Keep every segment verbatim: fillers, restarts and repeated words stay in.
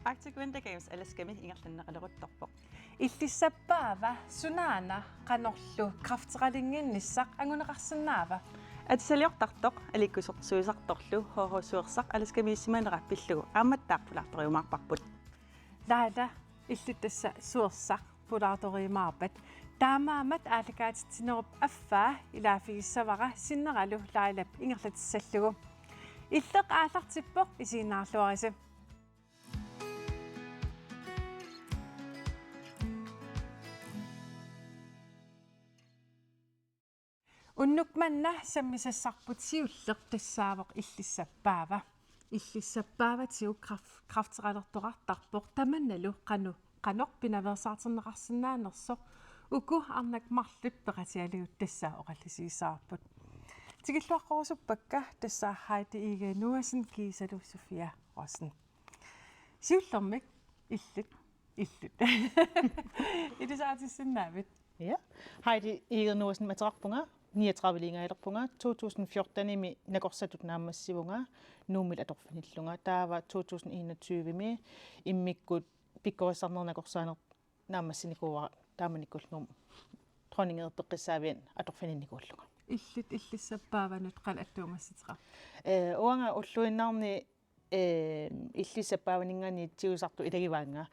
Arctic Winter Games Alaskami ingerlanneqaleruttorpoq. Illissap Paava sunaana qanorlu kræfteqalinnginnissaq anguneqarsinnaava? Atisaliortartoq, aliikkusersuisartorlu H H Suersaq Alaskamiissimanera pillugu aammattaaq pulaartoriumaarparput. Laila, illit tassa Suersaq pulaartoriumaarpat. Taamaammat aallakaatitsinerup affaa ilaaffigissavara sinneralu Lailap ingerlatissallugu. Illeq aallartippoq, isiginnaarluarisi. Unnuk manna sammisassarput siulleq tassaavoq Illissap Paava. Illissap Paavatigut kræf-, kræfteqalertoqartarpoq, tamannalu qanoq, qanoq pinaveersaartinneqarsinnaanersoq uku arnat marluk peqatigalugit tassa oqallisigissavarput. Tikilluaqqorusuppakka tassa Heidi Egede Noasen kiisalu Sofia Rossen. Siullermik illit, illit ilisaritissinnaavit? Ja. Heidi Egede Noasenimik ateqarpunga, niogtredive-liingaalerpunga, to tusind fjortenimi nakorsatut naammassivunga, Nuummilu atorfinillunga. Taava to tusind enogtyve-mi immikkut pikkorissarnerit nakorsaaneq naammassinikuuara, taamanikkullugu Dronningerput Peqqissaavianut atorfininnikuullunga. Illit Illissap Paavanut qanoq attuumassuteqarpit? Eh, uanga ulluinnarni, eh, Illissap Paavaninngaanniit tigusartut ilagivaannga.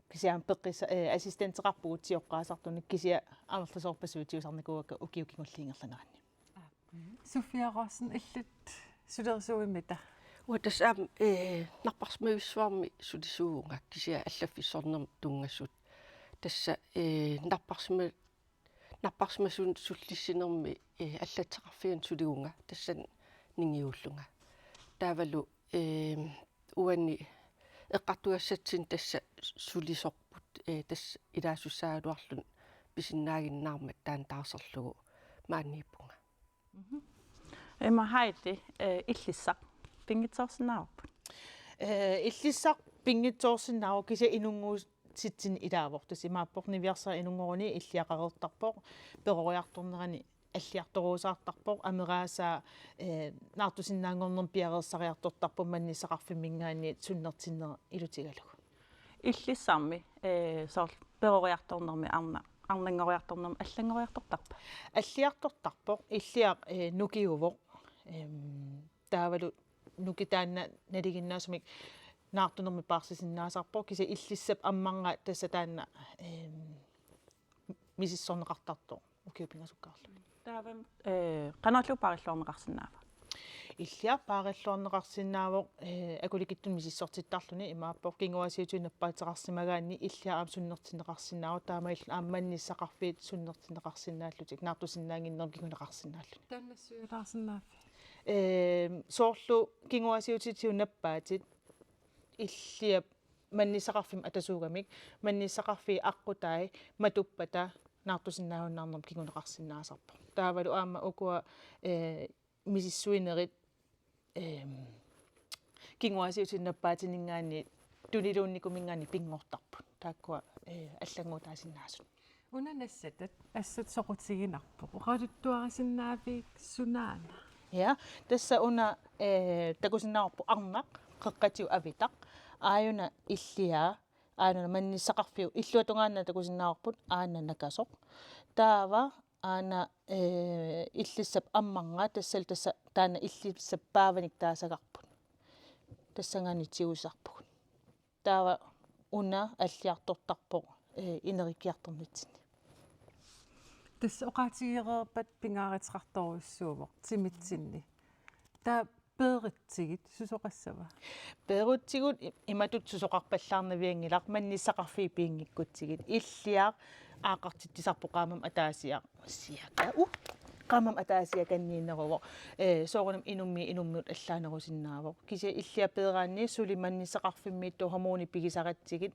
Kisianni peqqissa-, eh, assistenteqarpugut tigusartunut, kisianni amerlasoorpassuit tigusarnikuuakka ukiut kingulliit ingerlaneranni. Sofia Rossen, illit sulerisuuimmita? Uanga tassa aamma, eh, napparsimavissuarmi sulisuuvunga, kisianni allaffissornermut tunngasut. Tassa, eh, napparsima-, napparsimasunut sullissinermi, eh, allatsaqarfianut sulivunga, tassani ningiuullunga. Taavalu, eh, uani eqqartugassatsinni tassa sulisorput, eh, tassa ilaasussaagaluarluni pisinnaaginnaarmat taanna taarserlugu maaniippunga. Mhm. Ima Heidi, eh, Illissaq pinngitsoorsinnaavarput? Eh, Illissaq pinngitsoorsinnaavoq, kisianni inunnguutitsinni ilaavoq. Tassa imaappoq niviarsiaq inunngoruni Illiaqareertarpoq, peroriartornerani alliartoruusaartarpoq, ameraasaa, eh, naartusinnaanngornermi piareersariartortarpoq mannissaqarfimminngaanniit sunnertinnera ilutigalugu. Illissarmi, eh, soorlu peroriartornermi arna-, arnanngoriartornermi allanngoriartortarpa? Alliartortarpoq, Illiaq, eh, nukiuvoq. Em, taavalu nuki taanna nalinginnaasumik naartunermi paarsisinnaasarpoq, kisianni Illissap ammarnga tassa taanna, em, misissorneqartartoq ukiut pingasukkaarlugit. Taava, eh, qanorlu paarilluarneqarsinnaava? Illiaq paarilluarneqarsinnaavoq, eh, akulikitsunik misissortittarluni, imaappoq kinguaassiuutitigut nappaateqarsimagaanni Illiaq aamma sunnertinneqarsinnaavoq, taamaalilluni aamma mannissaqarfiit sunnertinneqarsinnaallutik, naartusinnaannginnermik kinguneqarsinnaalluni. Taanna nassuialaarsinnaavit? Eh, soorlu kinguaassiuutitigut nappaatit Illiap mannissaqarfimmut atasuugamik, mannissaqarfiit aqqutai matuppata naartusinnaajunnaarnermik kinguneqarsinnaasarpoq. Taavalu aamma ukua, eh, misissuinerit, em, kinguaassiuutitigut nappaatininngaanniit tuniluunnikuminngaanniit pinngortarput. Taakkua, eh, allannguutaasinnaasut. Una nassatat assut soqutiginarpoq. Oqaluttuarisinnaavit sunaana? Ja, tassa una, eh, takusinnaavarput arnaq, qeqqatigut avitaq, aajuna Illiaq, aajuna mannissaqarfiup, illuatungaanut takusinnaavarput aajuna nakasoq. Taava aajuna, eh, Illissap ammarnga, tassalu tassa taanna Illissap Paavanik taasagarput. Tassanngaanniit tigusarpugut. Taava una alliartortarpoq, eh, ineriartornitsinni. Tassa oqaatigereerpat pingaaruteqartorujussuuvoq timitsinni. Taava peerutsigit susoqassava? Peerutsigut i-, imatut susoqarpallaarnavianngilaq, mannissaqarfiit piinngikkutsigit. Illiaq aaqqartitsisarpoq, qaammammut ataasiaq. Siaka, uh, qaammammut ataasiaq kanniinneruvoq. Eh, soorunami inummiit inummiut allaanerusinnaavoq. Kisianni Illiap peeraanni suli mannissaqarfimmiittut hormonit pigisaratsigit,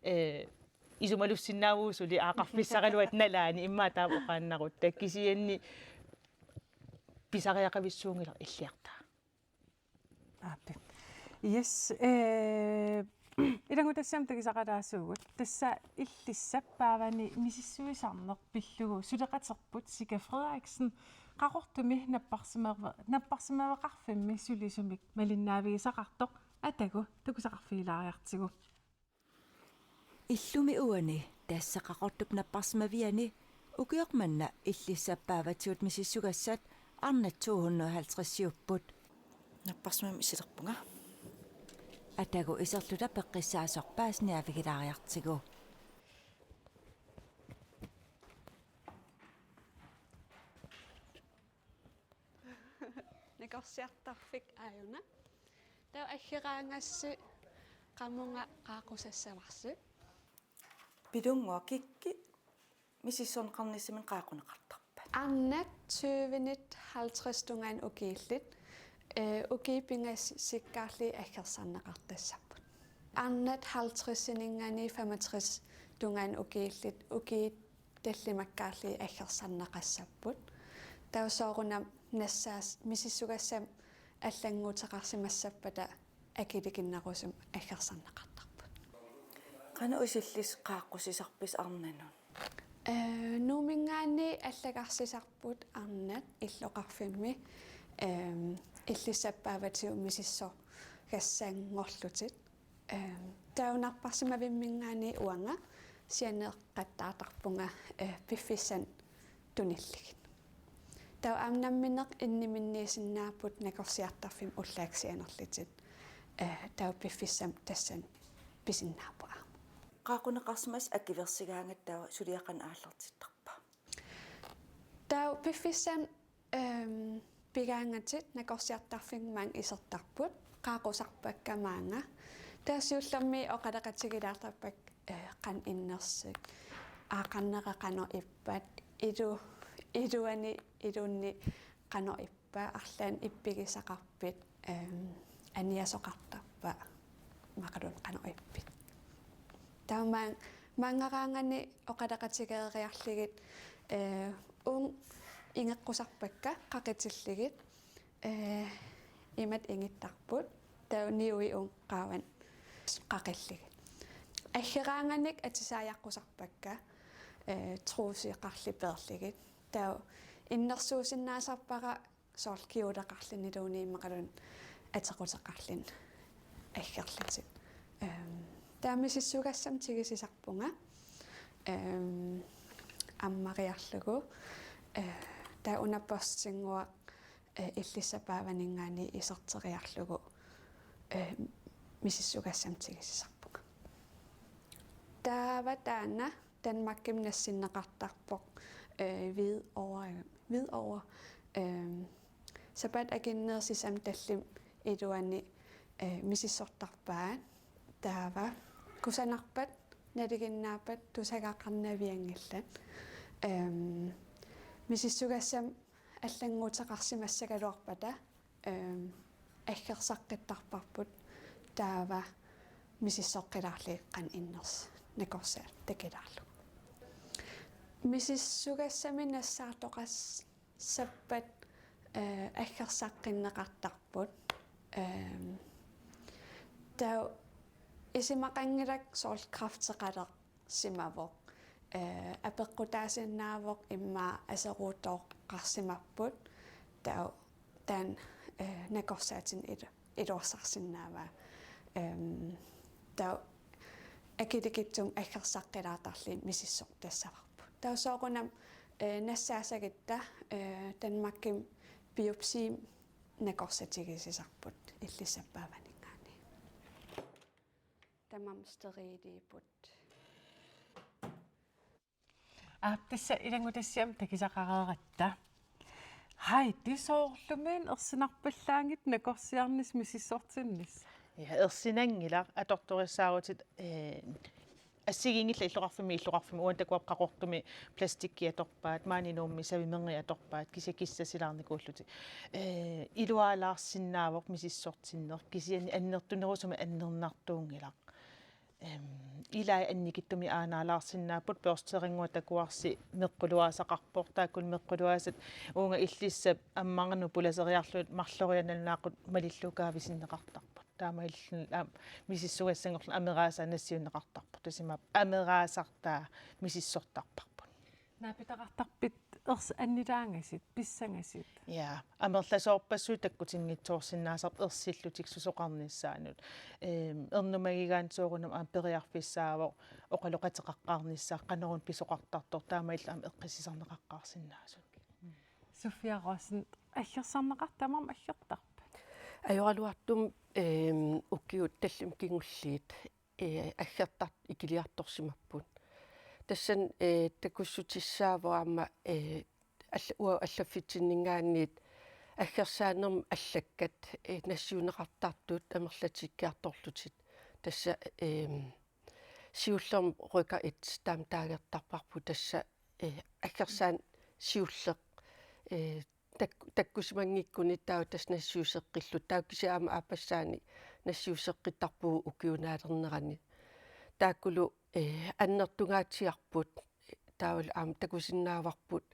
eh, isumalussinnaavagut suli aaqqarfissaraluat nalaani, immaqa taama oqaannarutta. Kisianni pisariaqavissuunngilaq Illiartaa. Aappi. Yes, eh, ilanngutassiamut takusaqalaassuugut. Tassa Illissap Paavani misissuisarneq pillugu suleqaterput Sika Frederiksen Qaqortumi napparsimmave-, napparsimmaveqarfimmi sulisumik malinnaavigisaqartoq atagu takusaqarfigilaariartigu. Illumi uani tassa Qaqortup napparsimaviani ukioq manna illissap paavatigut misissugassat arnat to hundrede og halvtreds-iupput. Napparsimamik iserlerpunga. Atagu iserluta peqqissaasoq paasiniaavigilaariartigu. Nakorsiartarfik aajuna. Taava aggeraangassi qamunga qaaqqusassavarsi. Pilunnguaq, kikki misissorneqarnissaminnik qaaqquneqartarpat? Arnat tyvenit halvtreds tungaanut ukiullit, eh, ukiut pingasikkaarlugit aggersarneqartassapput. Arnat halvtredsininngaanniit femogtres tungaanut ukiullit, ukiut tallimakkaarlugit aggersarneqassapput. Taava soorunami nassaas-, misissugassamik allannguuteqarsimassappata akilikinnerusumik aggersarneqartarput. Qanoq isillusi qaaqqusisarpisi arnanut? Eh, Nuumminngaanniit allagarsisarput arnat illoqarfimmi, ehm, illissap paavatigut misissorgassanngorlutik. Ehm, taava napparsimavimminngaanniit uanga sianeeqqattaartarpunga, eh, piffissanik tunillugit. Taava aamma nammineq inniminniisinnaapput nakorsiartarfimmi ullaakkut sianerlutik. Eh, taava piffissami tassani pisinnaapput aamma. Qaaqquneqarsimasoq akuersigaangatta taava suliaq qanoq aallartittarpa? Taava piffissami, ehm, pigaangatit nakorsiartarfimmut maanga isertarput, qaaqqusarpakka maanga. Taava siullermik oqaloqatigilaartarpakka, eh, qanoq innersut, aaqarnerat qanoq ippat, ilu-, iluani, ilunni qanoq ippat, arlaannik ippigisaqarpit, ehm, aniasoqartarpa, imaluunniit qanoq ippit. Taava maanga, maangaraangani oqaloqatigeeriarlugit, eh, uunga ingeqqusarpakka qaqutillugit, eh, imatut ingittarput, taava niui uunga qaavanut qaqullugit. Aggeraanganik atisaajaqqusarpakka, eh, truseqarlugit peerlugit. Taava innersuussinnaasarpara soorlu kjoleqarluniluunniit imaluunniit atequteqarluni aggerlutik. Ehm, taava misissugassamik tigusisarpunga, ehm, ammariarlugu, eh, taava una børstinnguaq, eh, illissap paavaninngaanniit iserteriarlugu, eh, misissugassamik tigusisarpunga. Taava taanna Danmarkimi nassinneqartarpoq, eh, Hvidovre, Hvidovre, eh, sapaatip akunnerini sisamat tallimat iluanni, eh, misissortarpaat. Taava kusanarpat, nalinginnaappat tusagaqarnavianngillat. Ehm, misissugassamik allannguuteqarsimassagaluarpata, ehm, aggersaqqittarparput, taava misissoqqilaarlugit qanoq innersut nakorsaat takilaarlugu. Misissugassamik nassaartoqassappat, eh, aggersaqqinneqartarput. Ehm, taava isumaqanngilaq soorlu kræfteqalersimavoq. Eh, apeqqutaasinnaavoq immaqa aseruutooqqarsimapput. Taava taanna, eh, nakorsaatinik ilu-, iluarsarsinnaavaa. Ehm, taava akilikitsumik aggersaqqilaatarlugit misissortassavarput. Taava soorunami, eh, nassaasagutta, eh, Danmarkimi biopsimik nakorsat tigusisarput illissap paavaninngaanniit. Tamarmik steriliupput. Aap, tassa ilanngutassiami takusaqareeratta. Heidi, soorlumi ersinarpallaanngitsoq nakorsiarnissaq misissortinnissaq? Ja, ersinanngilaq, atortorissaarutit, eh, assigiinngillat illoqarfimmi, illoqarfimmi, uani takuarput Qaqortumi plastikki atorpaat, maani Nuummi savimerngit atorpaat, kisianni kissasilaarnikuullutik. Eh, ilualaarsinnaavoq misissortinneq, kisianni annertunerusumik annernartuunngilaq. Em, ilai annikitsumik aanaalaarsinnaapput, børsteerinnguaq takuarsi meqquluaasaqarpoq, taakkulu meqquluaasat uunga illissap ammarnut pulaseriarlugit marlorianut nalunaaquttap malillugu kaavisinneqartarput. Taamaalilluni aamma misissugassanngorluni ameraasaat nassiunneqartarpoq. Tassa imaappoq ameraasartaa misissortarparput. Naapitaqartarpit ers-, annilaangasit, pissangasit? Ja, amerlasoorpassuit takkutinngitsoorsinnaasarput ersillutik susoqarnissaannut. Ehm, ernumagigaanni soorunami aamma periarfissaavoq oqaloqateqaqqaarnissaa, qanoruna pisoqartartoq, taamaalillutik aamma eqqissisarneqaqqaarsinnaasut. Sofia Rossen, aggersarneqartut aamma aggertarpat? Ajoraluartumik, ehm, ukiut tallimat kingulliit, eh, aggertartut ikiliartorsimapput. Tassani, eh, takussutissaavoq aamma, eh, alla-, uagut allaffitsinninngaanniit aggersaanermi allakkat, eh, nassiunneqartartut amerlatiikkiartorlutik. Tassa, ehm, siullermik rykker et taama taagertarparput, tassa, eh, aggersaaneq siulleq, eh, tak-, takkusimanngikkuni taava tassa nassiusseqqillutik. Taava kisianni aamma aappassaanik nassiusseqqittarpugut ukiup naalernerani. Taakkulu, eh, annertungaatsiarput, taavalu aamma takusinnaavarput,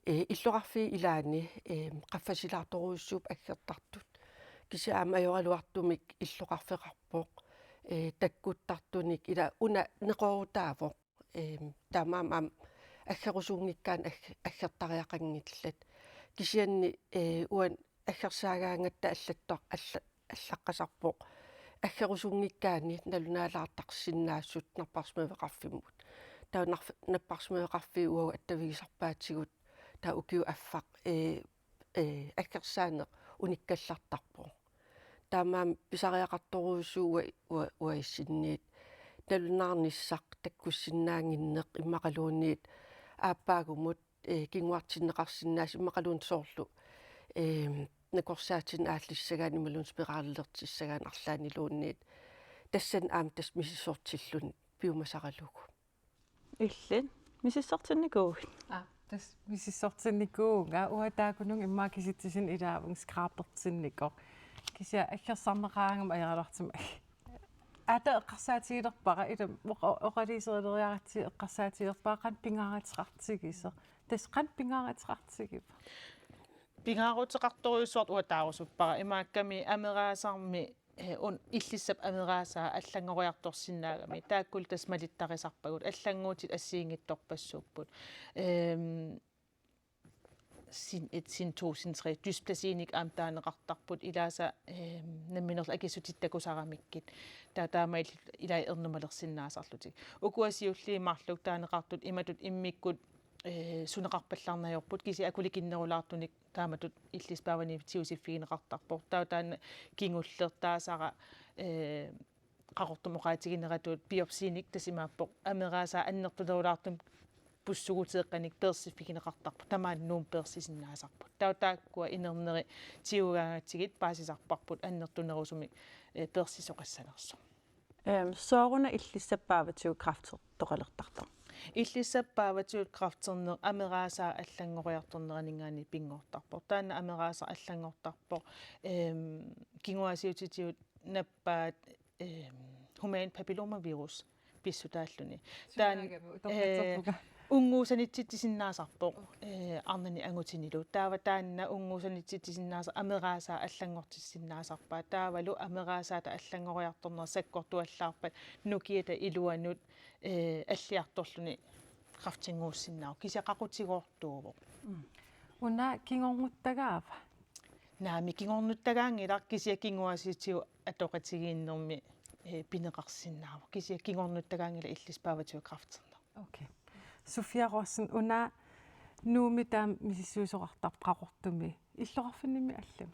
eh, illoqarfiit ilaanni, eh, qaffasilaartorujussuupput aggertartut. Kisianni aamma ajoraluartumik illoqarfeqarpoq, eh, takkuttartunik, ila una neqeroorutaavoq. Ehm, taamaammat aamma aggerusunngikkaanni agg-, aggertariaqanngillat. Kisianni, eh, uani aggersaagaangatta allattoq alla-, allaqqasarpoq aggerusunngikkaanni nalunaalaartarsinnaassutut napparsimaveqarfimmut. Taava narf-, napparsimaveqarfiit uagut attavigisarpaatigut taava ukiup affaq, eh, eh, aggersaaneq unikkallartarpoq. Taamaammat pisariaqartorujussuuvoq ua-, ua-, uagutsinnit nalunaarnissaq takkussinnaannginneq immaqaluunniit aappaagumut, eh, kinguartinneqarsinnaasut immaqaluunniit soorlu, eh, nakorsaatinik aallissagaanni imaluunniit spiraalilertissagaanni arlaanniluunniit. Tassani aamma tassa misissortilluni piumasaralugu. Illit misissortinnikuuit? Aa, tassa misissortinnikuuvunga, uanga taakkununnga immaqa kisitsisinik ilaavunga skrabertinnikoq. Kisianni aggersarneqaraangama ajoraluartumik ata eqqarsaatigilerpara, ila oqa-, oqaluuserileriaratsigu eqqarsaatigilerpara qanoq pingaaruteqartigisoq. Tassa qanoq pingaaruteqartigiva? Pingaaruteqartorujussuartut uanga taarusuppara, imaakkami ameraasarmi, eh, un-, illissap ameraasaa allanngoriartorsinnaagami. Taakkulu tassa malittarisarpagut, allannguutit assigiinngitsorpassuupput. Ehm, sin et, sin to, sin tre, dysplasiinik aamma taaneqartarput, ilaasa, ehm, nammineerluni akissutitut takusaramikkit. Taava taamaalillutik ilai ernumalersinnaasarlutik. Ukua siulliit marluk taaneqartut imatut immikkut, eh, suneqarpallaarneq ajorput, kisianni akulikinnerulaartunik taamatut illit paavani tigusiffigineqartarpoq. Taava taanna kingulleq taasara, eh, Qaqortumi oqaatigineratut biopsiinik tassa imaappoq ameraasaa annertunerulaartumik pussuguteeqqanik peersiffigineqartarpoq, tamaani Nuummi peersisinnaasarput. Taava taakkua inerneri tigugaangatsigit paasisarparput annertunerusumik, eh, peersisoqassanersoq. Ehm, sooruna illissap paavatigut kræftertoqalertartoq? Illissap paavatigut kræfterneq ameraasaa allanngoriartorneraninngaanniit pinngortarpoq. Taanna ameraasaq allanngortarpoq, ehm, kinguaassiuutitigut nappaat, ehm, human papillomavirus pissutaalluni. Taanna, eh, unnguusanitsitsisinnaasarpoq, eh, arnani angutinilu. Taava taanna unnguusanitsitsisinnaasaq ameraasaa allanngortissinnaasarpaa. Taavalu ameraasaata allanngoriartornerat sakkortuallaarpat nukiata iluanut, eh, alliartorluni kræftinnguussinnaavoq. Kisianni qaqutigoortuuvoq. Mm. Una kingornuttagaava? Naamik, kingornuttagaanngilaq, kisianni kinguaassiuutitigut atoqatigiinnermi, eh, pineqarsinnaavoq. Kisianni kingornuttagaanngilaq illit paavatigut kræfterneq. Okay. Sofia Rossen, una Nuummi taama misissuisoqartarpoq Qaqortumi. Illoqarfinnimi allami?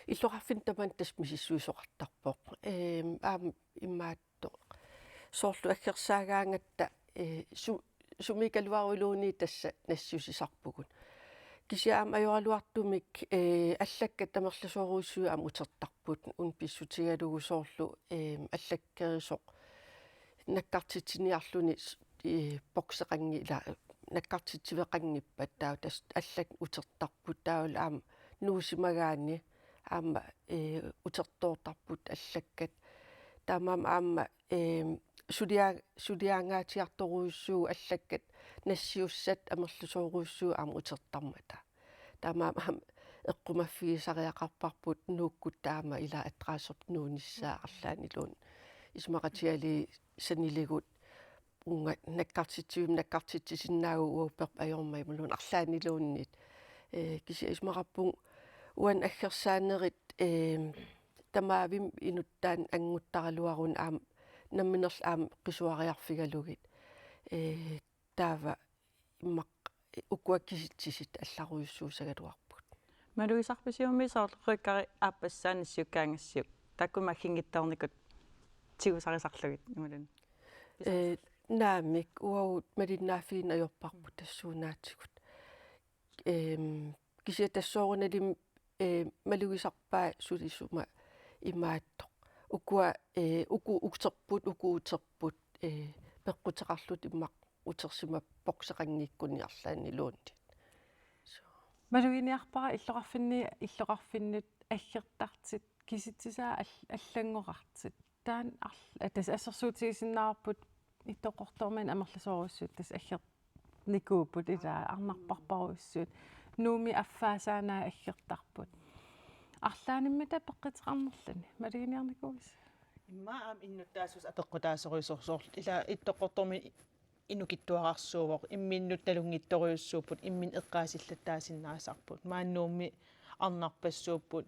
Illoqarfinni tamanna tassa misissuisoqartarpoq. Ehm, aamma imaattoq. Soorlu aggersaagaangatta, eh, su-, sumiikkaluaruilluunniit tassa nassiussisarpugut. Kisianni aamma ajoraluartumik, eh, allakkat amerlasoorujussuit aamma utertarput, una pissutigalugu soorlu, eh, allakkerisoq nakkartitsiniarluni s-, eh, bokseqanngi-, ila, nakkartitsiveqanngippat, taava tassa allakkat utertarput, taavalu aamma nuusimagaanni aamma, eh, utertoortarput allakkat. Taamaammat aamma, eh, sulia-, suliaangaatsiartorujussuugut allakkat nassiussat amerlasoorujussuit aamma utertarmata. Taamaammat aamma eqqumaffigisariaqarparput Nuukkut taama ila adresserput nuunissaa arlaanniluunniit. Isumaqatigiilli saniligut uunga nakkartitsivimmi nakkartitsisinnaavugut uagut peqarpoq ajormat imaluunniit arlaanniluunniit. Ee, kisianni isumaqarpunga uani aggersaanerit, ee, tamavimmik inuttaannik anguttaraluarunik aamma nammineq aamma qisuariarfigalugit. Ee, taava immaqa ukua kisitsisit allarujussuusagaluarput. Malugisarpisiuk soorlu qikkari aappassaannassiuk kaangassiuk? Taakku aamma agginngitsoornikut tigusarisarlugit imaluunniit. Ee, naamik, uagut malinnaaffigineq ajorparput tassuunaatigut. Ehm, kisianni tassa soorunalimi, ee, malugisarpai sulisuma imaattoq. Ukua, ee, uku uterput, uku uterput, ee, peqquteqarlutik immaqa utersimapput bokseqanngikkunik arlaanniluunniit. So. Maluginiarpara illoqarfinni, illoqarfinnut aggertartut kisitsisaat al-, allanngorartut. Taanna arl-, tassa assersuutigisinnaavarput Ittoqqortoormiit amerlasoorujussuit tassa agger-, nikuupput ilaa arnarparparujussuit. Nuummi affaasaannaat aggertarput. Arlaannimmita peqqiteqarnerluni. Maluginiarnikuuisi? Immaqa aamma innuttaasussat apeqqutaasorujussuusut. Ilaa Ittoqqortoormi inukitsuararsuuvoq, imminnut nalunngitsorujussuupput, imminnut eqqaasillattaasinnaasarput. Maani Nuummi arnarpassuupput,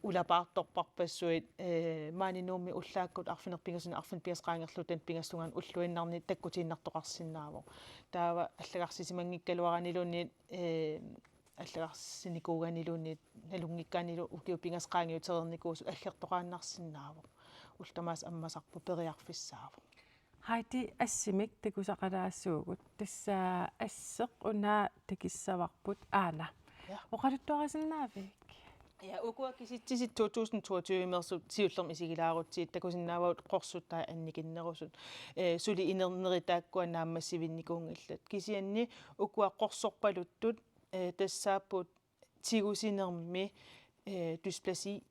ulapaartorparpassuit, ee, maani Nuummi ullaakkut arfineq-pingasunut, arfineq-pingasut qaangerluta pingasunut ulluinnarni takkutiinnartoqarsinnaavoq. Taava allagarsisimanngikkagaluaraniluunniit, ee, allagarsinikuuganiluunniit, nalunngikkaanilu ukiut pingasut qaangiutereernikuusut aggertoqaannarsinnaavoq. Ullut tamaasa ammasarput periarfissaavoq. Heidi, assimik takusaqalaassuugut. Tassa asseq una takissavarput, aana. Ja. Oqaluttuarisinnaavit? Ja, ukua kisitsisit to tusind toogtyve-meersut siullermik isigilaarutsigit takusinnaavagut qorsuttai annikinnerusut. Ee, suli inerneri taakkua naammassivinnikuunngillat. Kisianni ukua qorsorpaluttut, ee, tassaapput tigusinermi, ee, dysplasi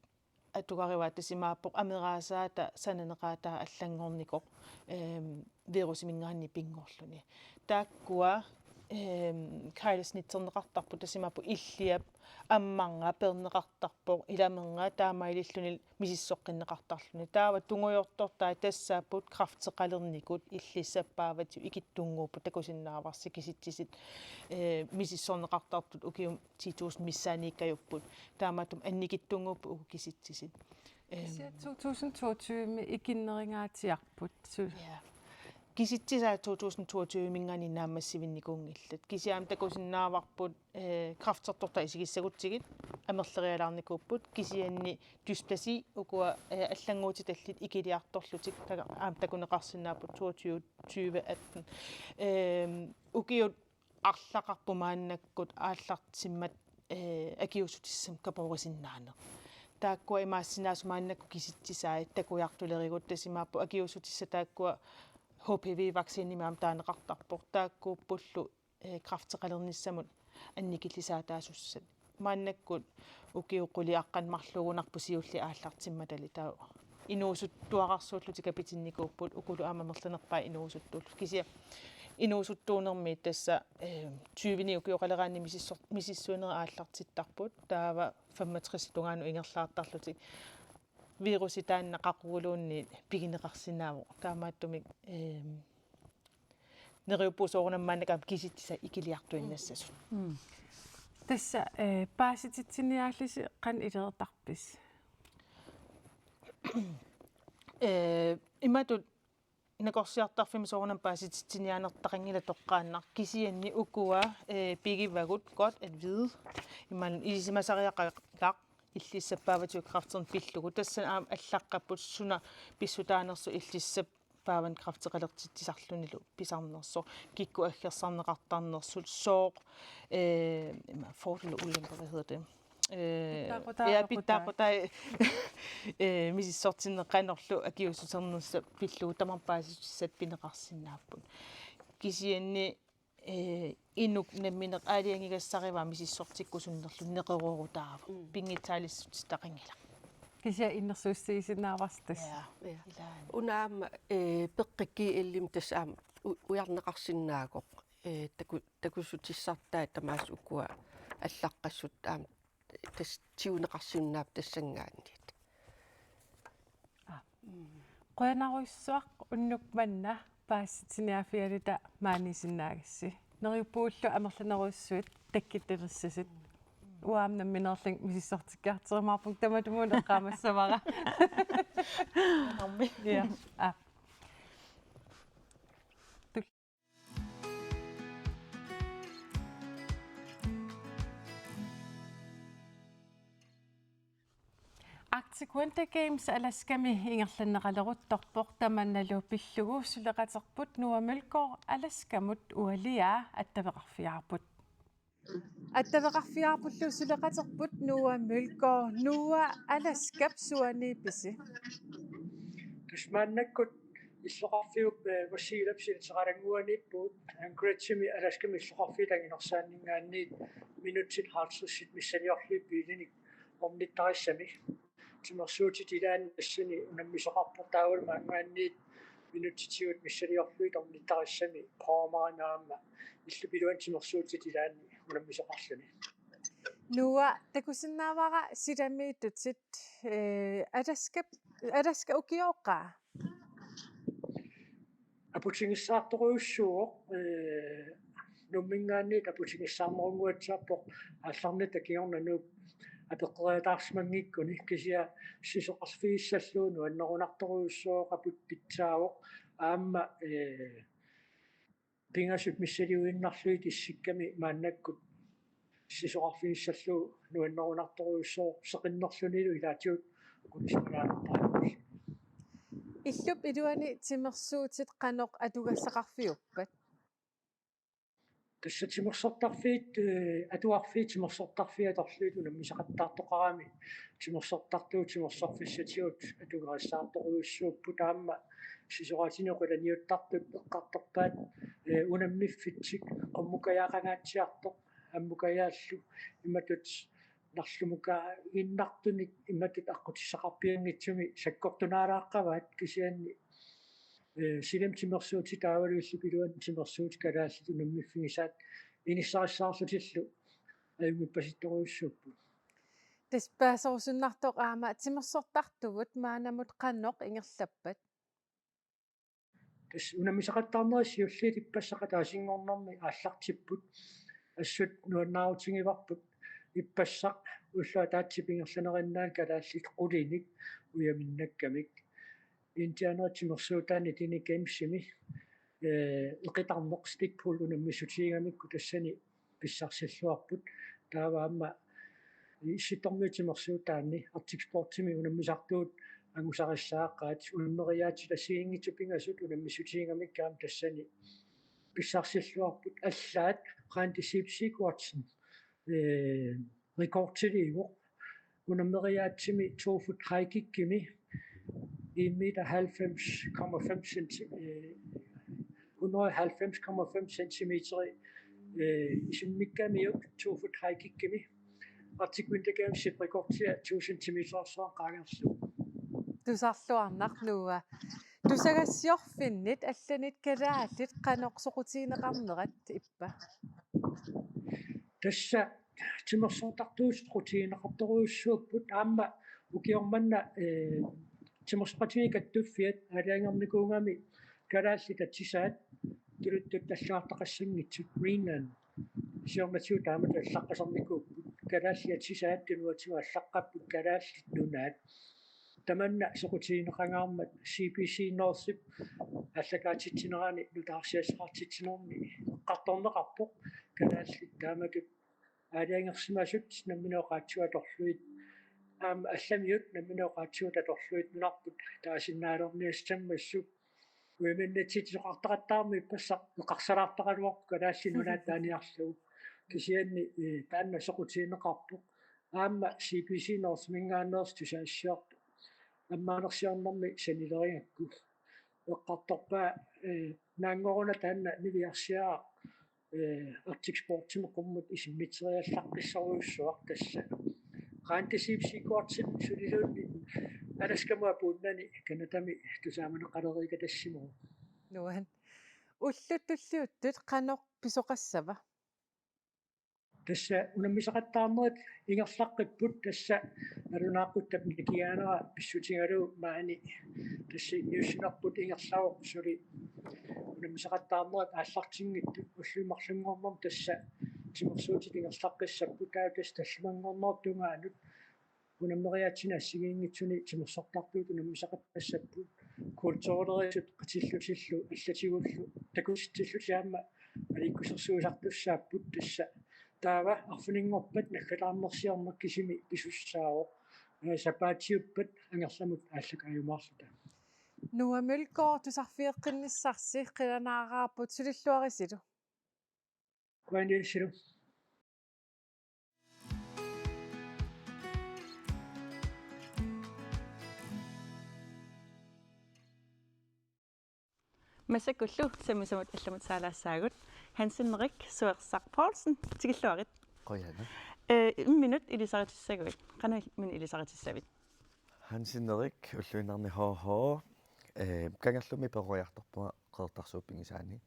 atugarivaa, tassa imaappoq ameraasaata sananeqaataa allanngornikoq, ehm, virusiminngaanniit pinngorluni. Taakkua, ehm, keglesnitterneqartarput, tassa imaappoq illiap ammarnga peerneqartarpoq, ilamernga taamaalilluni misissoqqinneqartarluni. Taava tungujortortai tassaapput kræfteqalernikut illissappaavat ikittunnguupput, takusinnaavarsi kisitsisit, ee, misissorneqartartut ukiut ti tusind missaaniikkajupput. Taamaattumik annikittunnguupput uku kisitsisit. Ehm. Kisianni to tusind toogtyve-mi ikinnerungaatsiarput. Su- Ja. Kisitsisaat to tusind toogtyve-minngaanniit naammassivinnikuunngillat. Kisianni aamma takusinnaavarput, ee, kræftertortai isigissagutsigit amerlerialaarnikuupput, kisianni dysplasi ukua, ee, allannguutitallit ikiliartorlutik taga-, aamma takuneqarsinnaapput toogtyve tyve atten. Ehm, ukiut arlaqarput maannakkut aallartimmat, ee, akiuussutissamik kapoorisinnaaneq. Taakkua imaassinnaavoq maannakkut kisitsisaat takujartulerigut, tassa imaappoq akiuussutissat taakkua H P V-vaccinimik aamma taaneqartarpoq. Taakkuuppullu, ee, kræfteqalernissamut annikillisaataasussat. Maannakkut ukiut qulit aqqaneq-marluugunarput siulliit aallartimmatali, taava inuusuttuararsuullutik kapitinnikuupput, ukulu aamma amerlanerpaat inuusuttuullutik. Kisianni inuusuttuunermi tassa, ee, tyveni ukioqaleraanni misissor-, misissuinerit aallartittarput, taava femogtres tungaanut ingerlaartarlutik. Virusi taanna qaquguluunniit pigineqarsinnaavoq. Taamaattumik, ehm, neriuppunga soorunami maannakkut aamma kisitsisaat ikiliartuinnassasut. Mm. Tassa, eh, paasititsiniaallusi qanoq ilereertarpisi? Eh, imatut nakorsiartarfimmi soorunami paasititsiniaanertaqanngilaq toqqaannaq, kisianni ukua, eh, pigivagut godt at vide. Imaluunniit ilisimasariaqarpoq illissappaavat kræfterneq pillugu. Tassani aamma allaqqapput suna pissutaanersoq illissappaavat kræfteqalertitsisarlunilu pisarnersoq. Kikkut aggersarneqartarnersut sooq, eh, ima, fordele og ulemper, hvad hedder det? Eh, pittaaqutaa, ja, eqqutaa. Pittaaqutai, eh, misissortinneqarnerlu akiuussusernersoq pillugu tamarmik paasissutissat pineqarsinnaapput. Kisianni, eh, inuk nammineq aalajangigassarivaa misissortikkusunnerlu neqeroorutaavoq. Mm. Pinngitsaaliissuteqanngilaq. Kisianni innersuussutigisinnaavarsi tassa. Ja. Ja. Ilaana. Una aamma, eh, peqqikki illimmi tassa aamma u-, ujarneqarsinnaavoq. Eh, taku-, takussutissartaat tamaasa ukua allaqqassut aamma tassa tiguneqarsinnaapput tassanngaanniit. Aa. Mm. Qujanarujussuaq unnuk manna paasissutissarsiorfigaluta maaniisinnaagassi. Neriuppugut amerlanerujussuit takkuttalersugut. Uanga nammineerlunga misissortikkiartorumaarpunga tamatumuuna eqqaamassavara. Aamma. Ja. Ah. Arctic Winter Games Alaskami ingerlanneqaleruttorpoq, tamannalu pillugu suleqaterput Noah Mølgaard Alaskamut ualiaa attaveqarfigaarput. Attaveqarfigaarpullu suleqaterput Noah Mølgaard. Noah, Alaskap suaniippisi? Tassa maannakkut illoqarfiup, eh, Vasiljevip silitaqalannguaniippugut, Anchoragemi Alaskami illoqarfiit anginersaanninngaanniit minutsit halvtredsit missiliorlugit biilinik ornittarissamik. Timersuutit ilaanni tassani unammisoqarpoq, taavalu maanngaanniit minutsitigut missiliorlugit ornittarissamik prøvemarinera aamma illup iluani timersuutit ilaanni unammisoqarluni. Noah, takusinnaavara silamiittutit, eh, Alaskap, Alaska ukioqqa? Aputigissaartorujussuuvoq, eh, Nuumminngaanniit aputigissaarnerunnguatsiarpoq, aallarnitta kingorna Nuup apeqqeriataarsimanngikkuni, kisianni sisoqarfigissallugu nuannerunartorujussuuvoq, aput pitsaavoq, aamma, eh, pingasut missiliinnarlugit issikkami maannakkut sisoqarfigissallugu nuannerunartorujussuuvoq, seqinnerlunilu ilaatigut qulisimalaartarput. Illup iluani timersuutit qanoq atugassaqarfiuppat? Tassa timersortarfiit, eh, atuarfiit timersortarfiit atorlugit unammisaqattaartoqarami, timersortartut timersorfissatigut atugarissaartorujussuupput, aamma sisoraatinik qilaniuttartut eqqartorpaat, eh, unammiffitsik qummukajaaqangaatsiartoq, ammukajaallu imatut narlumukaaginnartunik imatut aqqutissaqarpianngitsumik sakkortunaalaaqqavaat, kisianni, eh, silami timersuutit taavalu illup iluani timersuutit kalaallit unammiffigisaat inissarissaarlutillu ajunngippasittorujussuupput. Tassa paaserusunnartoq aamma timersortartuvut maannamut qanoq ingerlappat? Tassa unammisaqattaarnerit siulliit ippassaq ataasinngornermi aallartipput. Assut nuannaarutigivarput. Ippassaq ulloq ataatsip ingerlanerinnaani kalaallit qulinik ujaminnakkamik. Indianerit timersuutaanni Nittinik Gamesimi, eh, eqitarneq stikpul unammissutigigamikku tassani pissarsilluarput. Taava aamma Issittormiut timersuutaanni Arctic Sportsimi unammisartuut angusarissaaqaat, unammeriaatsit assigiinngitsut pingasut unammissutigigamikku aamma tassani pissarsilluarput. Allaat Randi Sipsi Kuatsen, eh, rekordiliivoq. Unammeriaatsimi to foot high kickimi en meter halvfems komma fem centi-, øh, hundrede og halvfems komma fem centimeter, øh, isimmikkamiuk to foot high kickimi. Arctic Winter Gamesip rekordia to centimeter soorlu qaangerlugu. Tusarluarnarlunga. Tusagassiorfinnit allanit kalaallit qanoq soqutigineqarnerat ippa? Tassa timersortartuutit soqutigineqartorujussuupput, aamma ukioq manna, eh, timersoqatigiit kattuffiat aalajangernikuugami kalaallit atisaat tuluttut allagartaqassanngitsut, Greenland siornatigut taamatut allaqqasarnikuupput, kalaallit atisaat tunuatigut allaqqapput, Kalaallit Nunaat. Tamanna soqutigineqangaarmat C B C Northip aallakaatitsinerani nutaarsiassaqartitsinermi eqqartorneqarpoq kalaallit taamatut aalajangersimasut nammineq oqaatsivut atorlugit, aamma allamiut nammineq oqaatsivut atorlugit nunarput taasinnaalerniassammassuk. Uiminnatsitsisoqartaqattaarmat ippassaq eqqarsalaartaraluarpoq Kalaallit Nunaat taaniarlugu. Kisianni, eh, taanna soqutigineqarpoq. Aamma C B C Northiminngaanneersoq tusagassiortoq ammaanersiornermi sanilerigakku. Eqqartorpaa, eh, naanngoruna taanna niviarsiaraq, eh, Arctic Sportsimi qummut isimmiteriallaqqissorujussuaq tassa. Randi Sipsi Kuatsen suliluunniit Alaskamut apuunnani Canadami tusaamaneqalereerikkatassimavoq. Nuann. Ullut tulliuttut qanoq pisoqassava? Tassa unammisaqattaarnerit ingerlaqqipput, tassa nalunaaquttap nikingaanera pissutigalugu maani tassa inuussinerput ingerlavoq, suli unammisaqattaarnerit aallartinngitsut. Ulluinnarunngornermi tassa timersuutit ingerlaqqissapput, taava tassa tallimanngornerup tungaanut unammeriaatsinut assigiinngitsuni timersortartut unammisaqattaassapput, kulturerisut qatillutillu allatigullu takutitsillutik aamma aliikkusersuisartussaapput tassa. Taava arfininngorpat naggataarnersiorneq kisimi pisussaavoq, ee, sapaatiuppat angerlamut aallakaajumaarluta. Noah Mølgaard, tusarfigeqqinnissarsi qilanaaraarput, sulilluarisilu. Qujanaq, ilissilu. Massakkullu sammisamut allamut saalaassaagut. Hans Henrik Suersaq Poulsen, tikilluarit. Qujanaq. Ee, imminut ilisaritissaguit. Qanoq imminut ilisaritissinnaaviuk? Hans Henrik, ulluinnarni H H. Ee, Kangerlummi peroriartorpunga Qeqertarsuup pigisaani.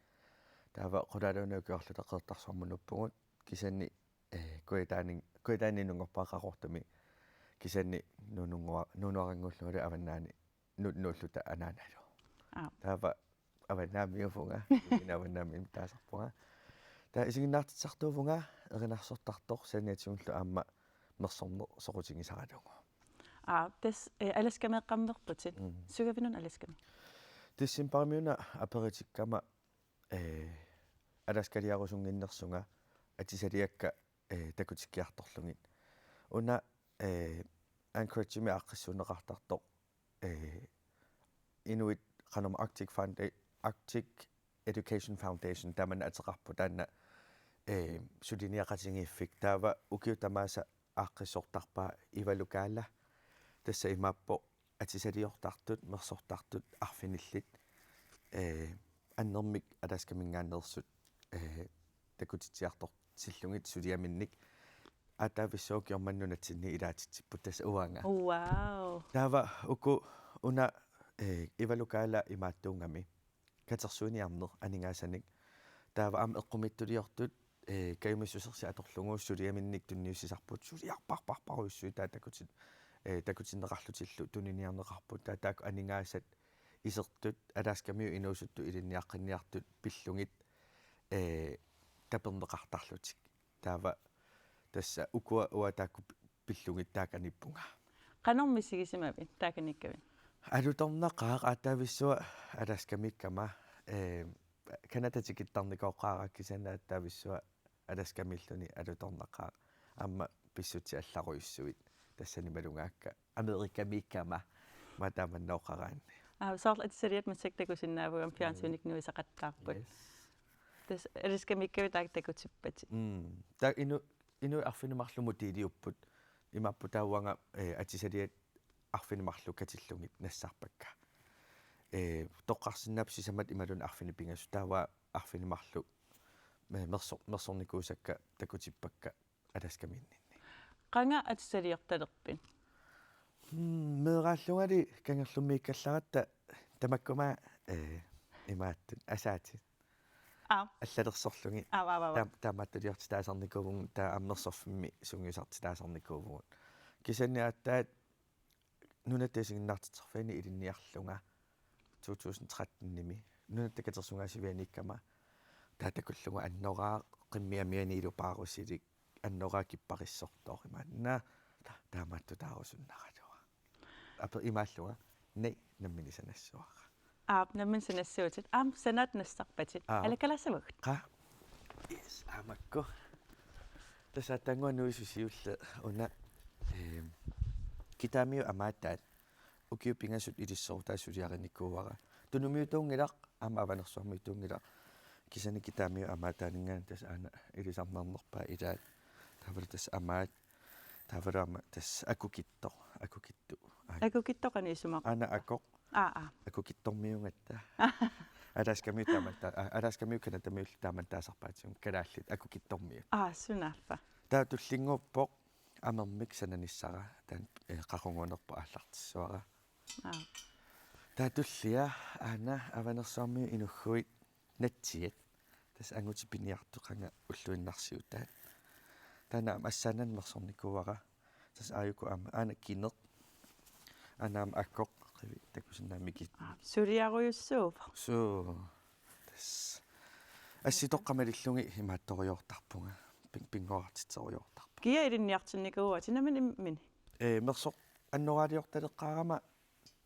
Taava qulaaluunniit ukiorluta Qeqertarsuarmut nuuppugut. Kisianni, ee, Kujataanin-, Kujataani inunngorpunga Qaqortumi. Kisianni nuununngua-, nuunuarannguullungalu avannaani nu-, nuulluta anaanalu. Aap. Taava avannaamiuuvunga, ina avannaamiunut taasarpunga. Taava isiginnaartitsisartuuvunga, erinarsortartoq saniatigullu aamma mersorneq soqutigisaralugu. Aap, tassa, ee, Alaskameeqqammerputit. Mm. Sungavinuna Alaskami? Decembarimiuna aperitikkama, ee, Alaskaliarusunnginnersunga atisaliakka, ee, takutikkiartorlugit. Una, ee, Anchoragemi aaqqissuunneqartartoq, ee, inuit qanormaa Arctic Founda-, Arctic Education Foundation tamanna ateqarpoq, taanna, ee, suliniaqatigiiffik. Taava ukiut tamaasa aaqqissortarpaa Ivalu Kaala. Tassa imaappoq atisaliortartut, mersortartut arfinillit, ee, annermik Alaskaminngaanneersut, ee, takutitsiartortillugit suliaminnik. Aatsaavissuaq ukiormanna nunatsinni ilaatitsipput tassa uanga. Wow. Taava uku una, ee, Ivalu Kaala imaattuugami katersuiniarneq aningaasanik. Taava aamma eqqumiitsuliortut, ee, kajumissusersut atorlugu suliaminnik tunniussisarput, suliarparparparujussuit taava takutin-, ee, takutinneqarlutillu tuniniarneqarput. Taava taakku aningaasat isertut Alaskamiut inuusuttut ilinniaqqinniartut pillugit, ee, taperneqartarlutik. Taava tassa ukua uanga taakku pi-, pillugit taakaniippunga. Qanormi misigisimavit taakaniikkavit? Alutornaqaaq, aatsaavissuaq Alaskamiikkama, ee, Canada tikittarnikooqqaara, kisianni aatsaavissuaq Alaskamiilluni alutornaqaaq. Aamma pissutsit allarujussuit tassanimalugaakka Amerikamiikkama, maani taamannooqaraanni. Aa, soorlu atisaliat massakkut takusinnaavugami fjernsynikkut nuisaqattaarput. Yes. Tassa Alaskamiikkavit taakku takutippatit. Mm. Taava inu-, inuit arfineq-marluk modeeliupput. Imaappoq taava uanga, ee, atisaliat arfineq-marluk katillugit nassarpakka. Ee, toqqarsinnaapput sisamat imaluunniit arfineq-pingasut, taava arfineq-marluk me-, merso-, mersornikuusakka takutippakka Alaskamiinninni. Qanga atisaliortalerpit? Hmm, meeraallungali Kangerlummiikkallaratta tamakkuma, ee, imaattut asaatit. Aap. Allalersorlugit. Aap, aap, aap. Taam-, taamaattuliortitaasarnikuuvugut, taava aamma mersorfimmi sungiusartitaasarnikuuvugut. Kisianni aatsaat nunatta isiginnaartitsisarfiani ilinniarlunga to tusind tretten-imi. Nunatta katersugaasivianiikkama taava takullugu annoraaq, qimmiamiani ilupaarusilik, annoraaq kipparissortoq imaanna. Ta-, taamaattutaarusunnaraluaq. Ape-, imaallunga: Naak, nammineq sanassavara. Aap, nammineq sanassuutit. Aamma sanaat nassarpatit. Aap. Alakkalaassavagut? Qaa. Yes, aamakku. Tassa aatsaannguaq nuisut siulleq una, ehm, Kitaamiut Amaataat. Ukiut pingasut ilissi taava suliarinikuuara. Tunumiutuunngilaq, aamma Avanersuarmiutuunngilaq. Kisianni Kitaamiut Amaataaninngaanniit tassa aana ilisarnarnerpaat ilaat. Taavalu tassa amaat. Taavalu aamma tassa akukittoq, akukittoq. Aana. Akukittoq qanoq isumaqarpa? Aana akoq. Aa, aa. Akukittormiugatta. Alaskamiut taamaatta-, aa, Alaskamiut Canadamiullu taamaattaasarpaatigut kalaallit akukittormiut. Aa, sunaaffa. Taava tullinnguuppoq amermik sananissara, taanna, eh, qaqugoonerpoq aallartissavara. Aa. Taava tullia aana Avanersuarmiut inughuit natsiat. Tassa angutit piniartut qanga ulluinnarsiutaat. Taanna aamma assaannani mersornikuuara. Tassa aajuku aamma aana kineq. Aana aamma akkoq qivi takusinnaammik. Aa, suliarujussuuvoq. Suu. Tassa. Assitoqqat malillugit imaattorujoortarpunga. Pin-, pinngorartitserujoortarpunga. Kia ilinniartinnikuuatit nammineq immini? Ee, mersoq annoraaliortaleqqaarama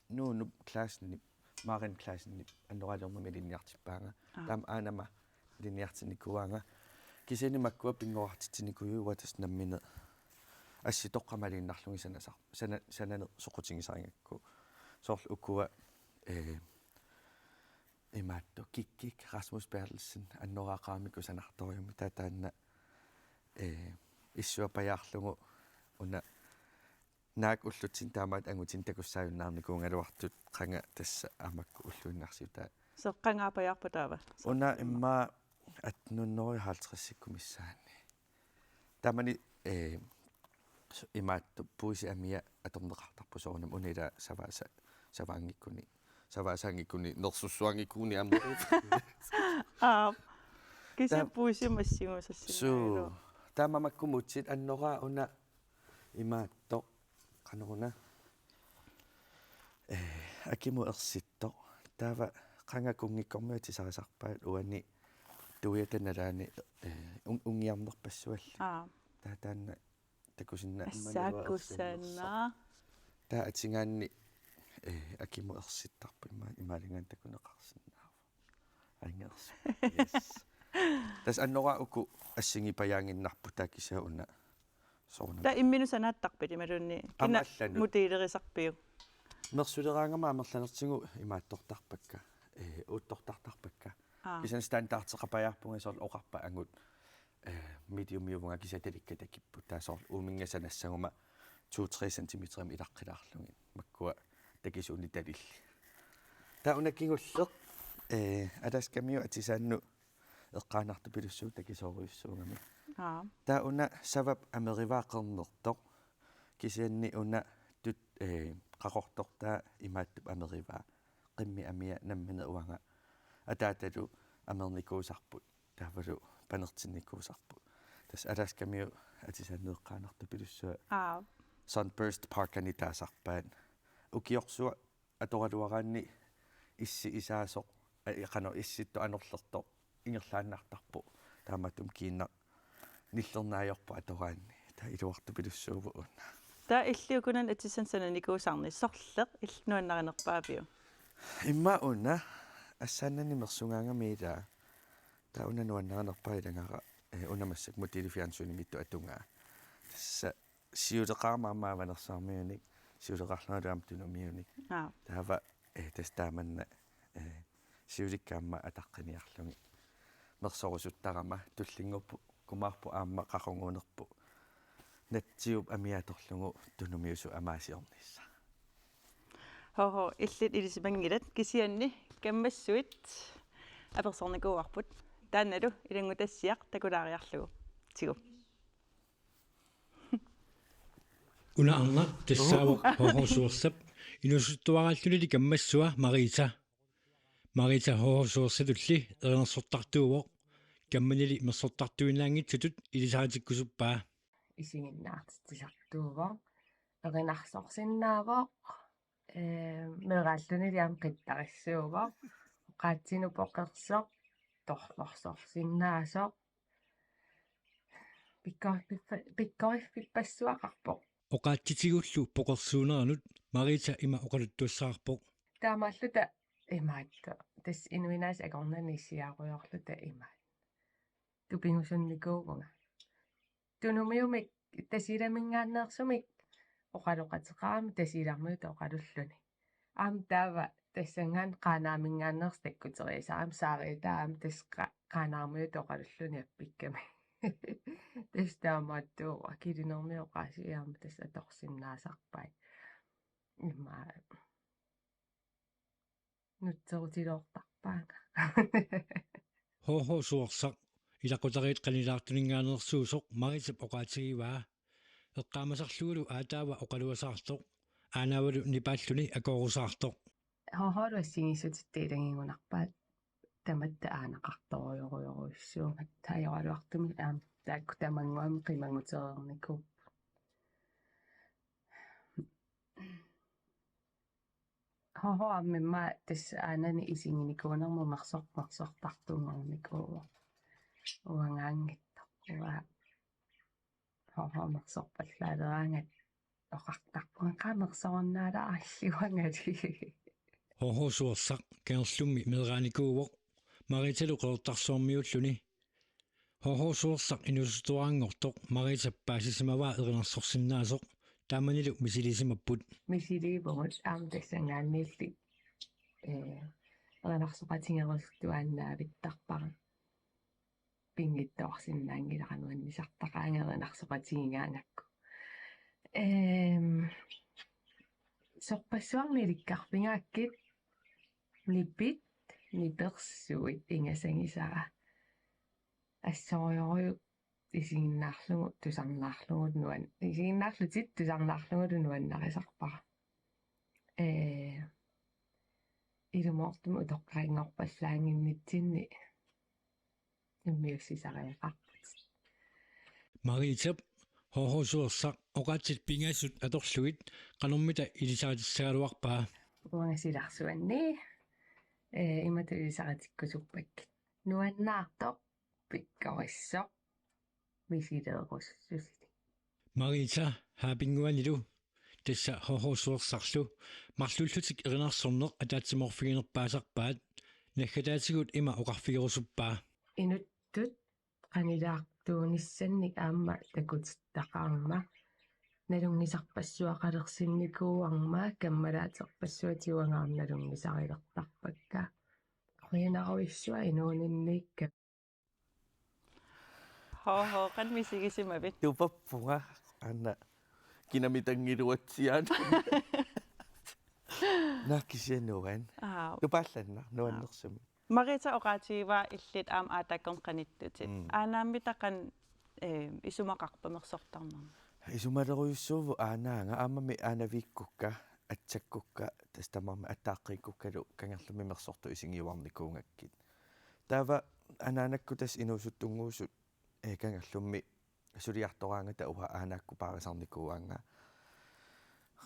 Nuunup Claessenip, Maren Claessenip annoraaliornermi ilinniartippaanga. Aa. Taama aanama ilinniartinnikuuaanga. Kisianni makkua pinngorartitsinikuuara tassa nammineq assitoqqat maliinnarlugit sanasar-, sana-, sananeq soqutigisarigakku. Soorlu ukua, ee, imaattoq Kikkik Rasmus Berthelsen annoraaqaramik kusanartorujummik taava taanna, ee, issuapajaarlugu una naak ullutsinni taamaattut angutini takussaajunnaarnikuugaluartut qanga tassa aamma makku ulluinnarsiutaat. Soorlu qanga apajaarpa taava? Una immaqa atten hundrede og halvtredsikkut missaanni. Taamani, ee, s-, imaattoq puisit amia atorneqartarput soorunami una ila savaasa-, savaanngikkuni. Savaasaanngikkuni, nersussuaanngikkunik aamma. Aap. Kisianni Ta-, puisimut assingusassinnaavoq. Suu. Taama makku mutsit annoraa una imaattoq. Qanoruna. Ee, akimut ersittoq. Taava qanga kunngikkormiut atisarisarpaat uani tuiata nalaani, ee, un-, unngiarnerpassualli. Aa. Taava taanna takusinnaa immanilu ersinnersoq. Assaakkussaannaa. Taava atigaanni, ee, akimut ersittarpoq ima-, imaaligaanni takuneqarsinnaavoq. Angersu. Yes. Tassa annoraa uku assigipajaannginnarput taava kisianni una soorunami. Taava imminut sanaattarpit imaluunniit? Aamma kina allanut. Modellerisarpiuk? Mersuleraangama amerlanertigut imaattortarpakka. Ee, uuttortartarpakka. Aa. Kisianni standardeqapajaarpunga soorlu oqarpat angut, ee, mediumiuvunga kisianni talikkat takipput. Taava soorlu uuminnga sanassaguma to-tre centimeterimik ilaqqilaarlugit. Makkua takisuunik talillit. Taava una kingulleq, ee, Alaskamiut atisaannut eqqaanartupilussuuvoq takisoorujussuugami. Aa. Taava una savap amerivaa qernertoq. Kisianni una tut-, ee, qaqortortaa imaattup amerivaa. Qimmit amia nammineq uanga ataatalu amernikuusarput. Taavalu panertinnikuusarput. Tassa Alaskamiut atisaannut eqqaanartupilussuaq. Aa. Sunburst Parkani taasarpaat. Ukiorsuaq atoraluaraanni issi isaasoq, a, qanoq issittoq anorlertoq ingerlaannartarpoq. Taamaattumik kiinnaq nillernaajorpoq atoraanni. Taava iluartupilussuuvoq una. Taava illit ukunani atisannut sananikuusarnit sorleq illit nuannarinerpaaviuk? Immaqa una assaannani mersugaangami ilaa. Taava una nuannarinerpaaq ilagara, ee, una massakkut modellit fjernsynimiittut atungaa. Tassa siuleqaarama aamma Avanersuarmiunik, siuleqarlungalu aamma Tunumiunik. Aa. Taava, ee, tassa taamanna, ee, siulikka aamma ataqqiniarlugit. Mersorusuttarama tullinnguuppoq, kumaarpoq aamma qaqugoonerpoq. Natsiup amia atorlugu Tunumiusut amaasiornissaq. Hoho, illit ilisimanngillat kisianni kammassuit apersornikuuarput. Taannalu ilanngutassiaq takulaariarlugu. Tigu. Una arnaq tassaavoq H H Suersap inuusuttuaraallunili kammassua Marita. Marita H H Suersatulli erinarsortartuuvoq, kammanili mersortartuinnaanngitsutut ilisaritikkusuppaa. Isiginnaartitsisartuuvoq, erinarsorsinnaavoq, ee, meeraallunili aamma qittarissuuvoq, oqaatsinut poqersoq, torlorsorsinnaasoq, pikkoriffifa-, pikkoriffippassuaqarpoq. Oqaatsitigullu poqersuuneranut Marita ima oqaluttuassavarput. Taamaalluta imaattoq. Tassa inuinnaasa akornanni issiarujoorluta imaat. Tupigusunnikuuvunga. Tunumiumik Tasiilaminngaanneersumik oqaloqateqarami Tasiilarmiutut oqalulluni. Aamma taava tassanngaannaq Qaanaaminngaanneersoq takkuteriisarami, Saariata aamma tassa Qa-, Qaanaarmiutut oqalulluni appikkami. Tassa taamaattuuvoq, Akilinermiut oqaasii aamma tassa atorsinnaasarpai. Immaqa nutserutiloortarpaanga. H H Suersaq, ilaqutariit qanilaartuninngaanneersuusoq Maritap oqaatigivaa. Eqqaamasarlugulu aataava oqaluasaartoq, aanaavalu nipaalluni akoorusaartoq. H H-lu assigiissutitta ilagigunarpaat tamatta aanaqartorujorujorujussuugatta, ajoraluartumik aamma taakku tamannguamik qimagutereernikuupput. Hoho aamma immaqa tassa aanani isiginikuunermut mersortartuunngornikuuvoq. Uangaanngitsoq. Uanga hoho mersorpallaaleraangat oqartarpunga qaa mersornaalaarilluangali. Hoho Suersaq Kangerlummi meeraanikuuvoq, Maritalu Qeqertarsuarmiuulluni. Hoho Suersaq inuusuttuaranngortoq Maritap paasisimavaa erinarsorsinnaasoq, taamanilu misilisimapput. Misiliivugut aamma tassanngaanniilli, ee, erinarsoqatigerusuttuaannaavittarpara. Pinngitsoorsinnaanngilara nuannisartaqaanga erinarsoqatigigaangakku. Ehm, sorpassuarnik ilikkarfigaakkit nipit, nipersuit ingasagisara. Assorujussuaq isiginnaarlugu tusarnaarlugu nuan-, isiginnaarlutit tusarnaarlugulu nuannarisarpara. Ee, ilumoortumik utoqqarinngorpallaannginnitsinni immiussisariaqarputit. Maritap Hoho Suersaq oqaatsit pingasut atorlugit qanormita ilisaritissagaluarpaa? Uanga silarsuanni, ee, imatut ilisaritikkusuppakkit: nuannaartoq, pikkorissoq, misileerussusili. Marita Haapinnguanilu, tassa Hoho Suersarlu, marluullutik erinarsorneq ataatsimoorfiginerpaasarpaat, naggataatigut ima oqarfigerusuppaa: Inuttut qanilaartuunissannik aamma takutittaqaarma, nalunngisarpassuaqalersinnikuuarma, kammalaaterpassuit uangaana nalunngisarilertarpakka. Qujanarujussuaq inuuninniikka. Hoho, qanoq misigisimavit? Tupappunga, aana, kinamitangiluatsiaan. Nakkisianuan. Aa. Tupaallanna, nuannersumik. Marita oqaatigivaa illit aamma aataakkornit qanittutit. Mm. Aanaammita qanoq, ee, isumaqarpa mersortarnermi? Isumalerujussuuvoq aanaanga, aammami aanaviikkukka, atsakkukka, tassa tamarmik attaaqqiikkukkalu kangerlummi mersortut isigiuarnikuugakkit. Taava anaanakkut tassa inuusuttunnguusut, ee, kangerlummi suliartoraangata uanga aanaakkut paarisarnikuuaannga.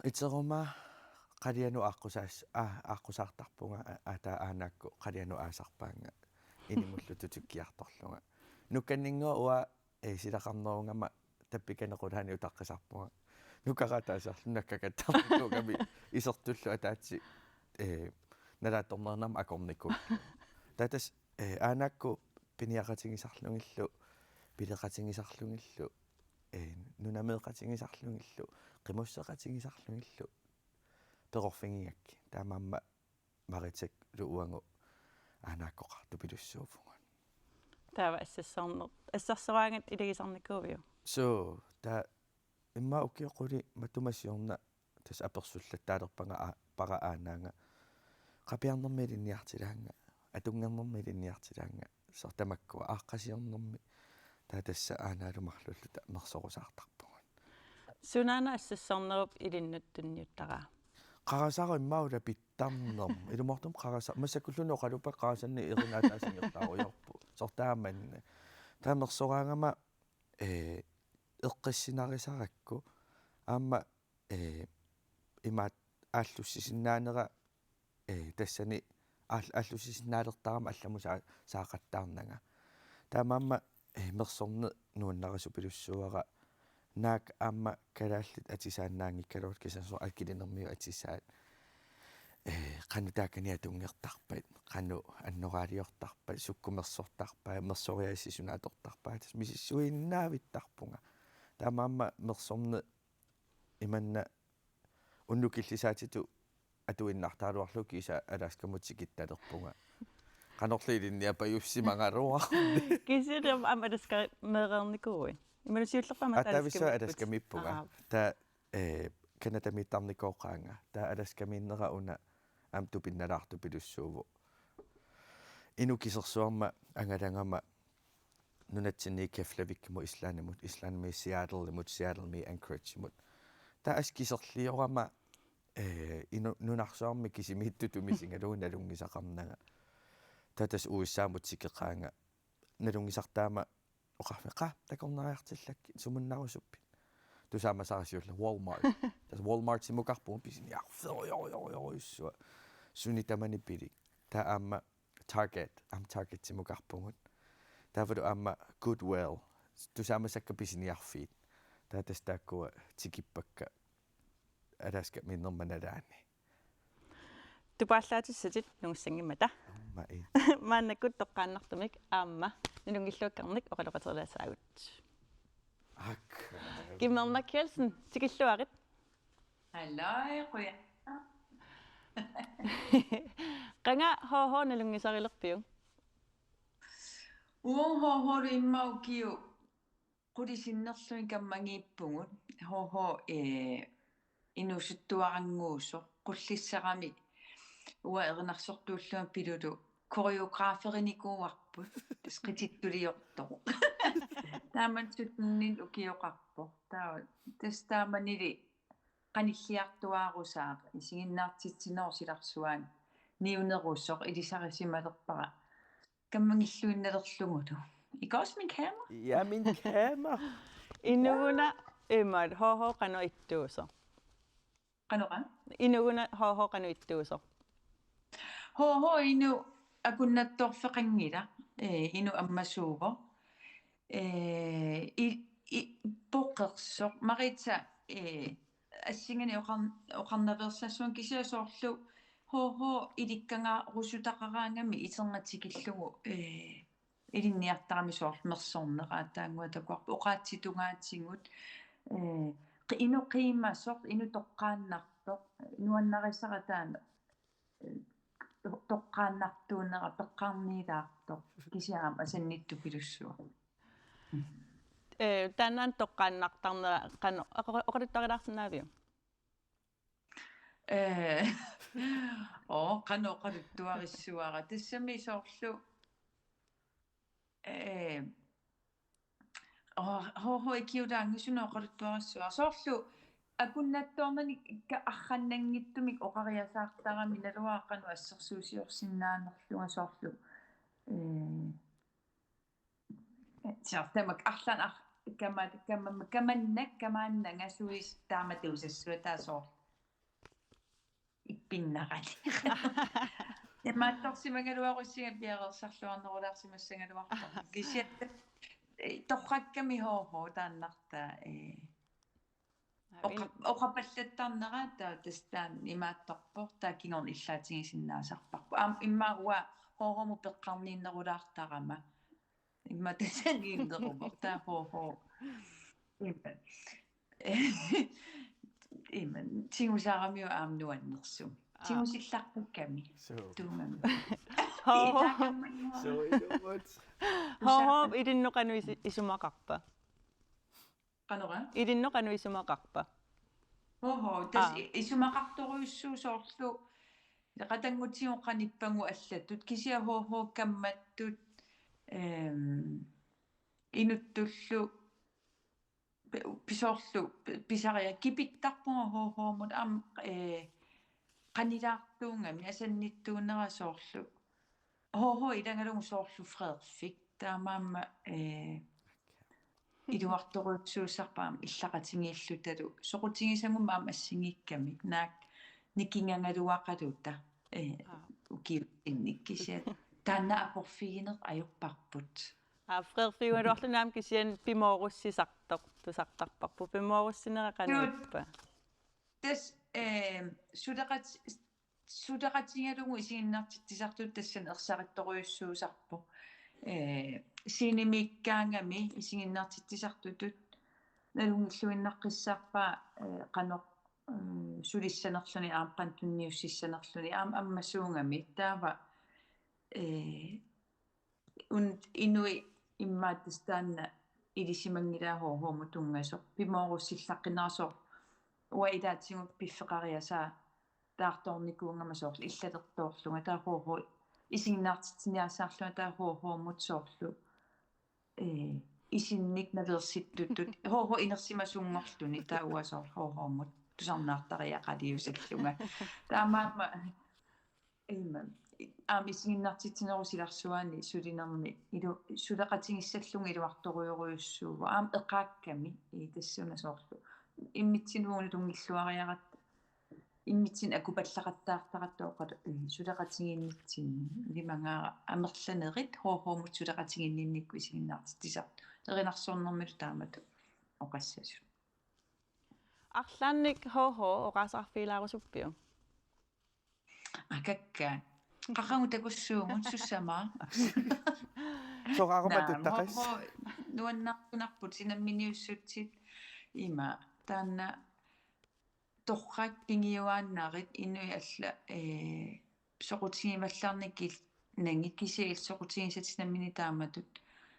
Iteruma qalianut aaqqusaas-, aa, aaqqusaartarpunga, aa, aataa aanaakkut qalianut aasarpaannga inimullu tutukkiartorlunga. Nukkanninnguaq uanga, ee, silaqarnerugama tappikani qulaani utaqqisarpunga. Nukaraataasarlu nakkakattarnikuugami isertullu ataatsi, ee, nalaattornerinnermi akornikuullunga. Taava tassa, ee, aanaakkut piniaqatigisarlugillu, pileqatigisarlugillu, ee, nunameeqatigisarlugillu, qimusseqatigisarlugillu perorfigigakkit. Taamaammat Maritalu uagut aanaakkoqartupilussuuvugut. Taava assassorner-, assassoraangat ilagisarnikuuviuk? Suu, taava immaqa ukioq qulit matuma siorna tassa apersullattaalerpara aa-, para aanaanga. Qapiarnermi ilinniartilaannga, atunngernermi ilinniartilaannga, soorlu tamakkua aaqqasiornermi. Taava tassa aanaalu marluulluta mersorusaartarpugut. Sunaana assassornerup ilinnut tunniuttaraa? Qarasaraq immaqa ulapittarnermut. Ilumoortumik qarasaq. Massakkulluunniit oqaluppat qarasannik erinaataasingerlaarujoorpoq. Soorlu taamanna. Taava mersoraangama, ee, eqqissinarisarakkit. Aamma, ee, imaattoq aallussisinnaanera, ee, tassani aal-, aallussisinnaalertarama allamut saa-, saaqattaarnanga. Taamaammat, ee, mersorneq nuannarisupilussuara, naak aamma kalaallit atisaannaanngikkaluartut, kisianni soorlu akilinermiut atisaat, ee, qanoq taakani atunngertarpat, qanoq annoraaliortarpat, sukkut mersortarpai, mersoriaasisuna atortarpai, tassa misissuiinnaavittarpunga. Taamaammat mersorneq imanna unnuk killisaatitut atuinnartaraluarlugu kiisa Alaskamut tikittalerpunga. Qanorlu ilinniapajussimagaluarluni. Kisianni aamma Alaskameereernikuuit? Imaluunniit siullerpaamik aamma Attavissaa Alaskamiippugut. Alaskamiippunga. Aa. Taava, ee, Canadamiittarnikooqaanga. Taava Alaskamiinnera una aamma tupinnalaartupilussuuvoq. Inuk kisersuarma angalagama nunatsinni Keflavikimut Islandimut, Islandimi Seattlemut, Seattlemi Anchoragemut. Taava assut kiserliorama, ee, inu-, nunarsuarmi kisimiittutut misigalugu nalunngisaqarnanga. Taava tassa U S A-mut tikeqaanga. Nalunngisartaama oqarfik: "Qaa, takornariartillakkit, sumunnarusuppit?" Tusaamasara siulleq: "Walmart." Tassa Walmartimukarpugut pisiniarfeerujorujorujussuaq. Suni tamani pilik. Taava aamma Target, aamma Targetimukarpugut. Taavalu aamma Goodwill. Tusaamasakka pisiniarfiit. Taava tassa taakkua tikippakka Alaskamiinnerma nalaani. Tupaallaatissatit nungissanngimmata. Aamma ii. Maannakkut toqqaannartumik aamma nalunngilluakkarnik oqaloqateriassaagut. Ak. Kimmernak Kielsen, tikilluarit. Halløj, qujanaq. Qanga H H nalunngisarilerpiuk? Uagut H H-lu immaqa ukiut qulit sinnerlugit kammagiippugut. H H, eh, inuusuttuarannguusoq, Qullissarami uanga erinarsortuullunga pilullu koreograferinikuuarput, tassa qitittuliortoq. Taamani syttenit ukioqarpoq. Taava tassa taamanili qanilliartuaarusaaq, isiginnaartitsinerup silarsuani niunerusoq ilisarisimalerpara kammagilluinnalerlugulu. Ikke også, min kamera? Ja, min kamera. Inuguna imaat, H H qanoq ittuusoq? Qanoq? Inuguna H H qanoq ittuusoq? H H inuk akunnattoorfeqanngilaq, eh, inuk ammasuuvoq. Eh, i, i, poqersoq. Marita, eh, assinganik oqar-, oqarnaveersassuunga, kisianni soorlu H H ilikkagaarusutaqaraangami iternatikillugu, eh, ilinniartarami, soorlu mersorneq aatsaannguaq takuarput, oqaatsitungaatigut, eh, qi-, inuk qiimasoq, inuk toqqaannartoq, nuannarisara taanna, eh, to-, toqqaannartuunera peqqarniilaartoq, kisianni aamma asannittupilussuaq. Eh, taannaana toqqaannartarnera qanoq oqa-, oqaluttuarilaarsinnaaviuk? Eh, oo, qanoq oqaluttuarissavara. Tassami soorlu, eh, oo, H H ikiulaannguaq, suna oqaluttuarissavara. Soorlu akunnattoornani ka-, arrannanngitsumik oqariasaartarami, naluara qanoq assersuusiorsinnaanerlunga soorlu. Eh, Siortamak arlaan ar-, kama-, kama-, kamannak, kamaannanga suis taamatuusassuaq, taava soorlu ippinnarani. Imaattorsimagaluarussinga piareersarluarnerulaarsimassagaluarpoq. Kisianni, eh, torrakkami H H taannartaa, eh, Aa, oqa-, in- oqapallattarnera taava tassa taanna imaattorpoq, taava kingorna illaatigisinnaasarparput. Aamma immaqa uanga H H-mut peqqarniinnerulaartarama. Immaqa tassaniinneruvoq, taava H H. Ima. Ima. Tigusaramiuk aamma nuannersumik. Aa. Tigusillaqqakkami. Suu. Tuungami. H H. Ilaakammanngua. Suu, ilummut. H H ilinnut qanoq isu-, isumaqarpa? Qanoq? Ilinnut qanoq isumaqarpa? H H, tassa Aa. i-, isumaqartorujussuuvoq soorlu, qatanngutsigut qanippagut allatut, kisianni H H kammattut, ehm, inuttullu, pi-, pisoorlu, pi-, pisariaq, kipittarpunga H H-mut, aamma, eh, qanilaartuugami, asannittuunera soorlu. H H ilagalugu soorlu freerfik. Taamaammat, eh, iluartorujussuusarpoq aamma illaqatigiillutalu. Soqutigisagummi aamma assigiikkamik. Naak nikingagaluaqaluta, eh, Aa. ukiutsinnik, kisianni taanna aporfigineq ajorparput. Aa, freerfigigaluarluni aamma kisianni pimoorussisartoq tusartarparput. Pimoorussinera qanoq Joo. ippa? Tassa, eh, suleqat-, suleqatigalugu isiginnaartitsisartutut tassani ersarittorujussuusarpoq. Eh, scenemiikkaangami isiginnaartitsisartutut nalunngilluinnaqqissaarpaa, eh, qanoq, eh, sulissanerluni aamma qanoq tunniussissanerluni aamma ammasuugami. Taava, eh, un-, inuit immaqa tassa taanna ilisimanngilaa H H-mut tunngasoq. Pimoorussillaqqinneq soorlu. Uanga ilaatigut piffeqariasaa taartoornikuugama soorlu illalertoorlunga, taava H H isiginnaartitsiniarsarlunga, taava H H-mut soorlu, eh, isinnik naveersittutut. H H inersimasunngorluni, taava uanga soorlu H H-mut tusarnaartariaqaliusallunga. Taamaammat Ima. aamma isiginnaartitsinerup silarsuani sulinermi ilu suleqatigissallunga iluartorujorujussuuvoq aamma eqaakkami i tassuuna soorlu immitsinnut uunga tunngilluariaratta immitsinnut akupallaqqattaartaratta oqalu suleqatigiinnitsinni ilimagaara amerlanerit H H-mut suleqatigiinnikkut isiginnaartitsisartut erinarsornermilu taamatut oqassasut. Arlaannik H H oqaaseqarfigilaarusuppiuk? Akakka. Qaqagu takussuugut sussama. Soqaruma tuttaqis. Nuannaartunarput sinamminiussutsit ima taanna torrak pingiuaannarit inuit alla eh, soqutigivallaarnikil nangi kisianni soqutigisatit nammineq taamatut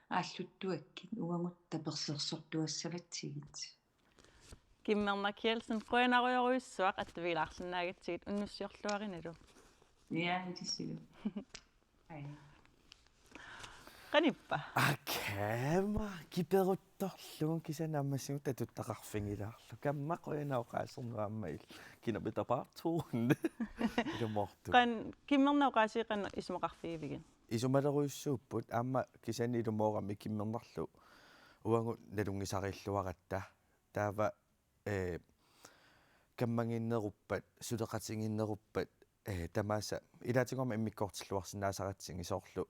aalluttuakkit uagut tapersersortuassavatsigit. Kimmerna Kielsen, qujanarujorujussuaq attavigilaarsinnaagatsigit unnussiorluarinalu. Ja, ilisilu. Hej. Qanippa? Akama kiperuttorlugu kisianni naammassigut tatuttaqarfigilaarlugu. Kamma qujanaq oqaaserneq aamma il. Kina betapartuun. Ilumoortu. Qan kimmerna oqaasii qanoq isumaqarfigivigit? Isumalerujussuupput aamma kisianni ilumoorami kimmernarlu uagut nalunngisariilluaratta. Taava eh, kammaginneruppat, suleqatigiinneruppat, eh, tamaasa ilaatigut aamma immikkoortilluarsinnaasaratsigit soorlu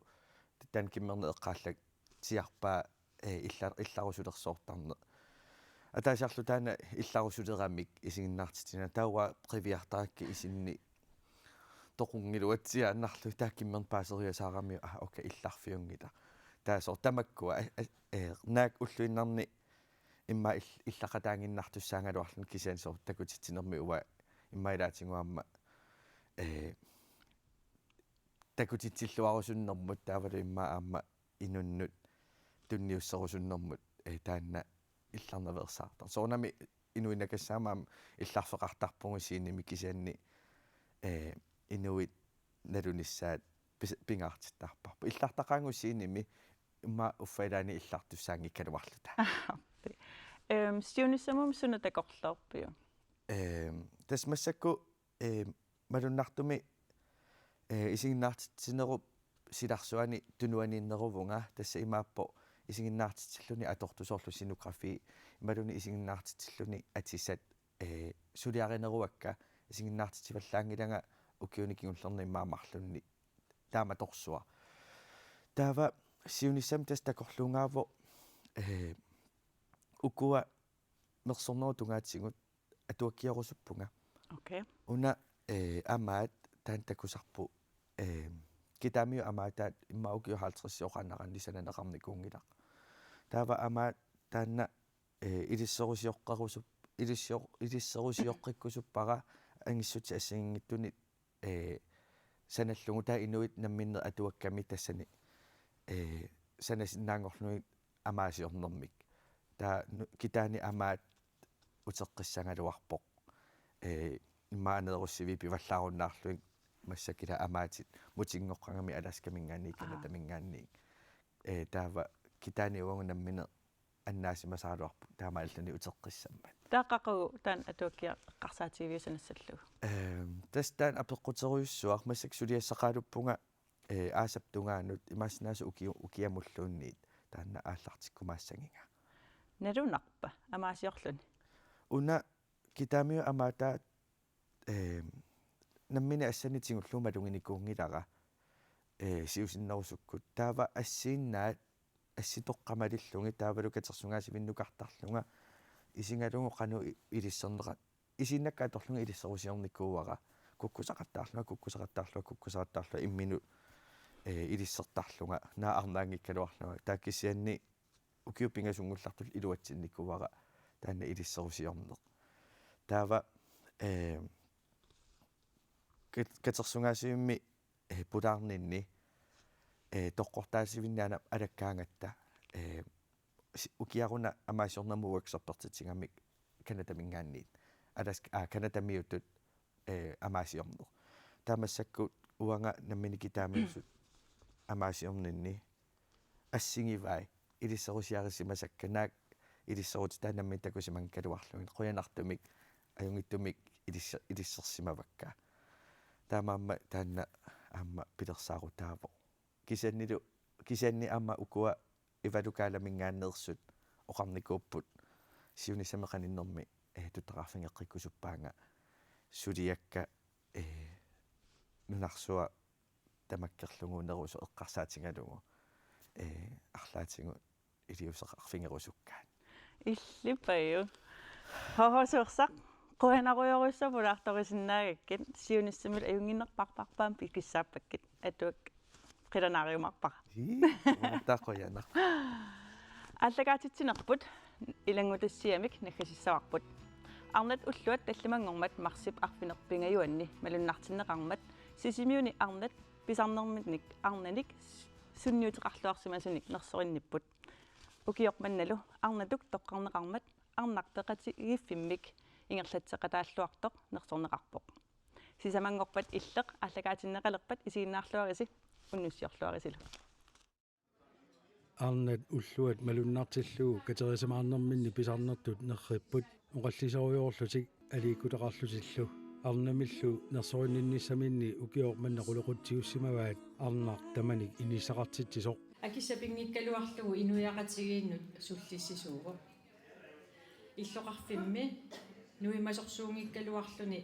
taanna kimmerneq eqqaallatsiarpaa eh, illa-, illarusulersoortarneq. Ataasiarlu taanna illarusuleramik isiginnaartitsineq taava qiviartarakkit isinni toqunngiluatsiaannarlugu taava kimmerneq paaseriasaaramiuk ah okay illarfiunngilaq. Taava soorlu tamakkua eh, eh, eh, naak ulluinnarni immaqa ill-, illaqataaginnartussaagaluarluni kisianni soorlu takutitsinermi uanga immaqa ilaatigut aamma eh, takutitsilluarusunnermut taavalu immaqa aamma inunnut tunniusserusunnermut eh, taanna illarnaveersaartarpoq. Soorunami inuinnaqqassaammat aamma illarfeqartarpugut scenemi kisianni eh, inuit nalunissaat pis-, pingaartittarparput. Illartaqaagut scenemi immaqa uffa ilaanni illartussaanngikkaluarluta. Ehm, siunissamut suna takorloorpiuk? Ehm, tassa massakkut eh, malunnartumik eh, isiginnaartitsinerup silarsuani tunuaniinneruvunga tassa imaappoq isiginnaartitsilluni atortut soorlu scenografi imaluunniit isiginnaartitsilluni atisat eh, suliarineruakka isiginnaartitsivallaanngilanga ukiuni kingullerni immaqa marlunni taamatorsuaq. Taava siunissami tassa takorluugaavoq eh, ukua mersornerup tungaatigut atuakkiorusuppunga. Okay. Una eh, amaat taanna takusarput eh, Kitaamiut amaataat immaqa ukiut halvtredsit oqaannarani sananeqarnikuunngilaq. Taava amaat taanna eh, ilisserusioqqerusup-, ilissio-, ilisserusioqqikkusuppara angissutsit assigiinngitsunit eh, sanallugu taava inuit namminneq atuakkami tassani eh, sanasinnaanngorlugit amaasiornermik. Taava nu-, Kitaani amaat uteqqissagaluarpoq. Eh, immaqa aneerussiviit pivallaarunnaarlugit massakkut ila amaatit Mutinngoqqagamik Alaskaminngaanniit Aa. Canadaminngaanniit. Eh, taava Kitaani uagut nammineq annaasimasaraluarput taamaalilluni uteqqissammat. Taava qaqugu taanna atuakkiaq eqqarsaatigiviuk sanassallugu? Ehm, tassa taanna apeqquterujussuaq massakkut suliassaqaaluppunga eh, aasap tungaanut imaassinnaavoq uki-, ukiamulluunniit taanna aallartikkumaassagiga. Nalunarpa amaasiorluni? Una Kitaamiut amaataat eh, nammineq assannik tigullugu maluginikuunngilara eh, siusinnerusukkut. Taava assiinnaat assitoqqat malillugit taavalu katersugaasivinnukartarlunga isigalugu qanoq i-, ilisserneqa isiinnakka atorlunga ilisserusiornikuuara kukkusaqattaarlunga, kukkusaqattaarlunga, kukkusaqattaarlunga imminut eh, ilissertarlunga, naak arnaanngikkaluarlunga. Taava kisianni ukiut pingasunnguullartullu iluatsinnikuuara taanna ilisserusiorneq. Taava eh, kat-, katersugaasivimmi eh, pulaarninni eh, toqqortaasivinni ana alakkaangatta eh, si-, ukiaruna amaasiornermut workshoppertitsigamik Canadaminngaanniit. Alaska, aa, Canadamiutut eh, amaasiorneq. Taava massakkut uanga nammineq Kitaamiusut amaasiorninni assigivai ilisserusiarisimasakka, naak ilisserutitai nammineq takusimanngikkaluarlugit, qujanartumik ajunngitsumik ilisse-, ilissersimavakka. Taamaammat taanna aamma pilersaarutaavoq. Kisiannilu, kisianni aamma ukua Ivalu Kaalaminngaanneersut oqarnikuupput siunissami qaninnermi, eh, tuttaqarfigeqqikkusuppaanga suliakka, eh, nunarsuaq tamakkerlugu nerusoq eqqarsaatigalugu, eh, arlaatigut iliuuseqarfigerusukkaat. Illit Paju. Hoho Suersaq, qujanarujorujussuaq pulaartorisinnaagakkit, siunissamilu ajunnginnerpaarpaarpaamik pikissaappakkit. Atuakkat qilanaariumaarpara. Ii, uattaaq qujanaq. Aallakaatitsinerput ilanngutassiamik naggasissavarput. Arnat ulluat tallimanngormat marsip arfineq-pingajuanni malunnartinneqarmat Sisimiuni arnat pisarnerminnik arnanik sunniuteqarluarsimasunik nersorinnipput. Ukioq mannalu arnatuk toqqarneqarmat arnaq peqatigiiffimmik ingerlatseqataalluartoq nersorneqarpoq. Sisamanngorpat Illeq aallakaatinneqalerpat isiginnaarluarisi unnussiorluarisilu. Arnat ulluat malunnartillugu katerisimaarnerminni pisarnertut nerripput oqalliserujoorlutik aliikkutaqarlutillu. Arnamillu nersorinninnissaminni ukioq manna qulequtsiussimavaat arnaq tamanik inissaqartitsisoq. Akissat pinngikkaluarlugu inuiaqatigiinnut sullissisuuvoq. Illoqarfimmi nuimasorsuunngikkaluarluni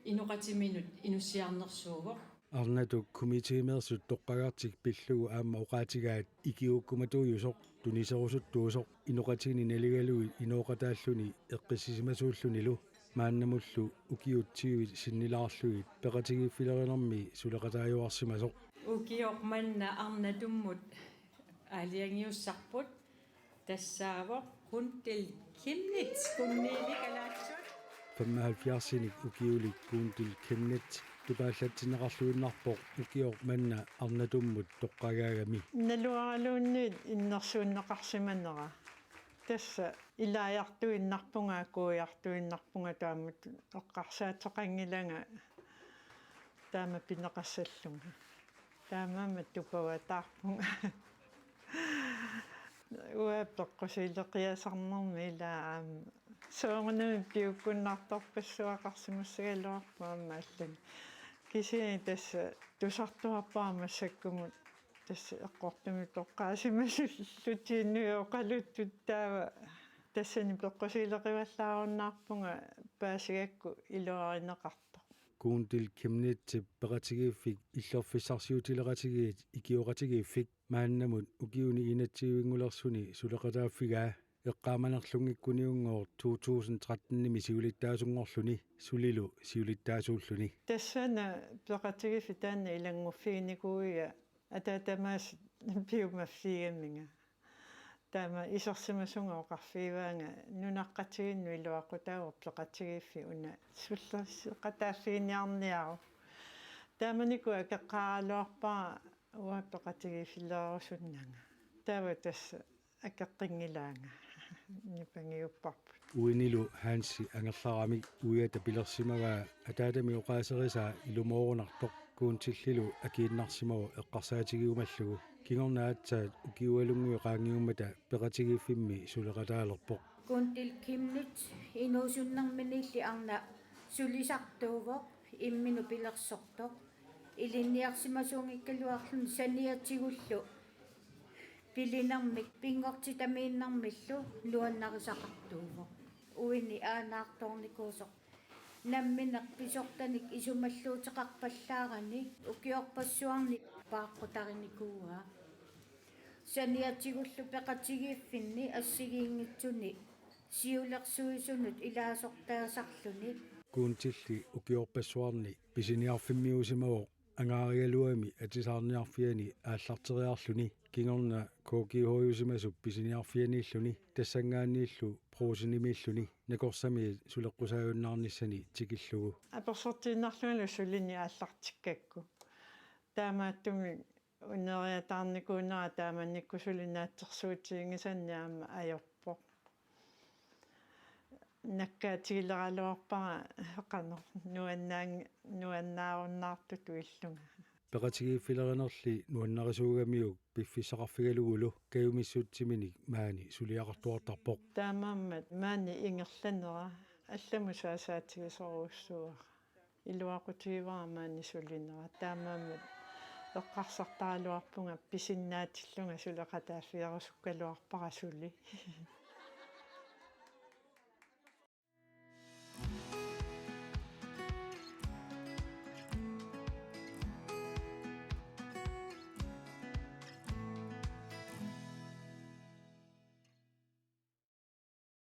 inoqatiminut inussiarnersuuvoq. Arnatuk komiteemeersut toqqagartik pillugu aamma oqaatigaat ikiuukkumatuujusoq, tuniserusuttuusoq, inoqatini naligalugit inooqataalluni eqqissisimasuullunilu, maannamullu ukiut tyve sinnilaarlugit peqatigiiffilerinermi suleqataajuarsimasoq. Ukioq manna arnatummut aalajangiussarput tassaavoq Kuuntil Chemnitz, Kuunniilik kalaallisut. Femoghalvfjerdsinik ukiulik Kuuntil Chemnitz tupaallatsinneqarluinnarpoq ukioq manna arnatummut toqqagaagami. Naluaraluunniit innersuunneqarsimanera. Tassa ilaajartuinnarpunga, akuujartuinnarpunga, taamatut eqqarsaateqanngilanga taama pineqassallunga. Taamaammat tupavataarpunga. Uanga peqqusiileqiasarnermi ilaa aamma soorunami piukkunnartorpassuaqarsimassagaluarpoq aamma allani. Kisianni tassa tusartuarpara massakkumut tassa eqqortumik toqqaasimallutik inuit oqaluttut, taava tassani peqqusiileqivallaarunnaarpunga paasigakku iluarineqartoq. Kuuntil Chemnitzip peqatigiiffik Illorfissarsiutileqatigiit Ikioqatigiiffik maannamut ukiuni enogtyvenngulersuni suleqataaffigaa, eqqaamanerlunngikkuniunngooq to tusind tretten-imi siulittaasunngorluni sulilu siulittaasuulluni. Tassani peqatigiiffik taanna ilannguffiginikuuiga ataatamaasa piumaffigigaminga. Taama isersimasunga oqarfigivaanga nunaqqatigiinnut iluaqutaavoq peqatigiiffik una sullisseqataaffiginiarniaruk. Taamanikkut akeqqaaraluarpara uanga peqatigiiffilerusunnanga. Taava tassa akeqqinngilaanga. Nipangiupparput. Uinilu Hansi angerlaramik uiata pilersimavaa ataatami oqaaserisaa ilumoorunartoq. Kuuntillilu akiinnarsimavoq eqqarsaatigiumallugu. Kingorna aatsaat ukiualunnguit qaangiummata peqatigiiffimmi suleqataalerpoq. Kuuntil Chemnitz inuusunnerminiilli arnaq sulisartuuvoq, imminut pilersortoq. Ilinniarsimasuunngikkaluarluni saniatigullu pilinermik pinngortitamiinnarmillu nuannarisaqartuuvoq. Uini aanaartoornikuusoq nammineq pisortanik isumalluuteqarpallaarani ukiorpassuarni paaqqutarinikuuaa. Saniatigullu peqatigiiffinni assigiinngitsuni siulersuisunut ilaasortaasarluni. Kuuntilli ukiorpassuarni pisiniarfimmiuusimavoq angaarigaluami atisaarniarfiani aallarteriarluni, kingorna K G H-iusimasup pisiniarfianiilluni tassanngaanniillu Brugsenimiilluni nakorsamiit suleqqusaajunnaarnissani tikillugu. Apersortiinnarlungalu sulini aallartikkakku. Taamaattumik uneriataarnikuunera taamanikkut suli naatsorsuutiginngisannik aamma ajorpoq. Nakkaatigileraluarpara qanoq nuannaang-, nuannaarunnaartutut illunga. Peqatigiiffilerinerli nuannarisuugamiuk piffissaqarfigalugulu kajumissutsiminik maani suliaqartuartarpoq. Taamaammat maani ingerlanera allamut saasaatigisorujussuuara. Iluaqutigivara maani sulinera. Taamaammat eqqarsartaraluarpunga pisinnaatillunga suleqataaffigerusukkaluarpara suli.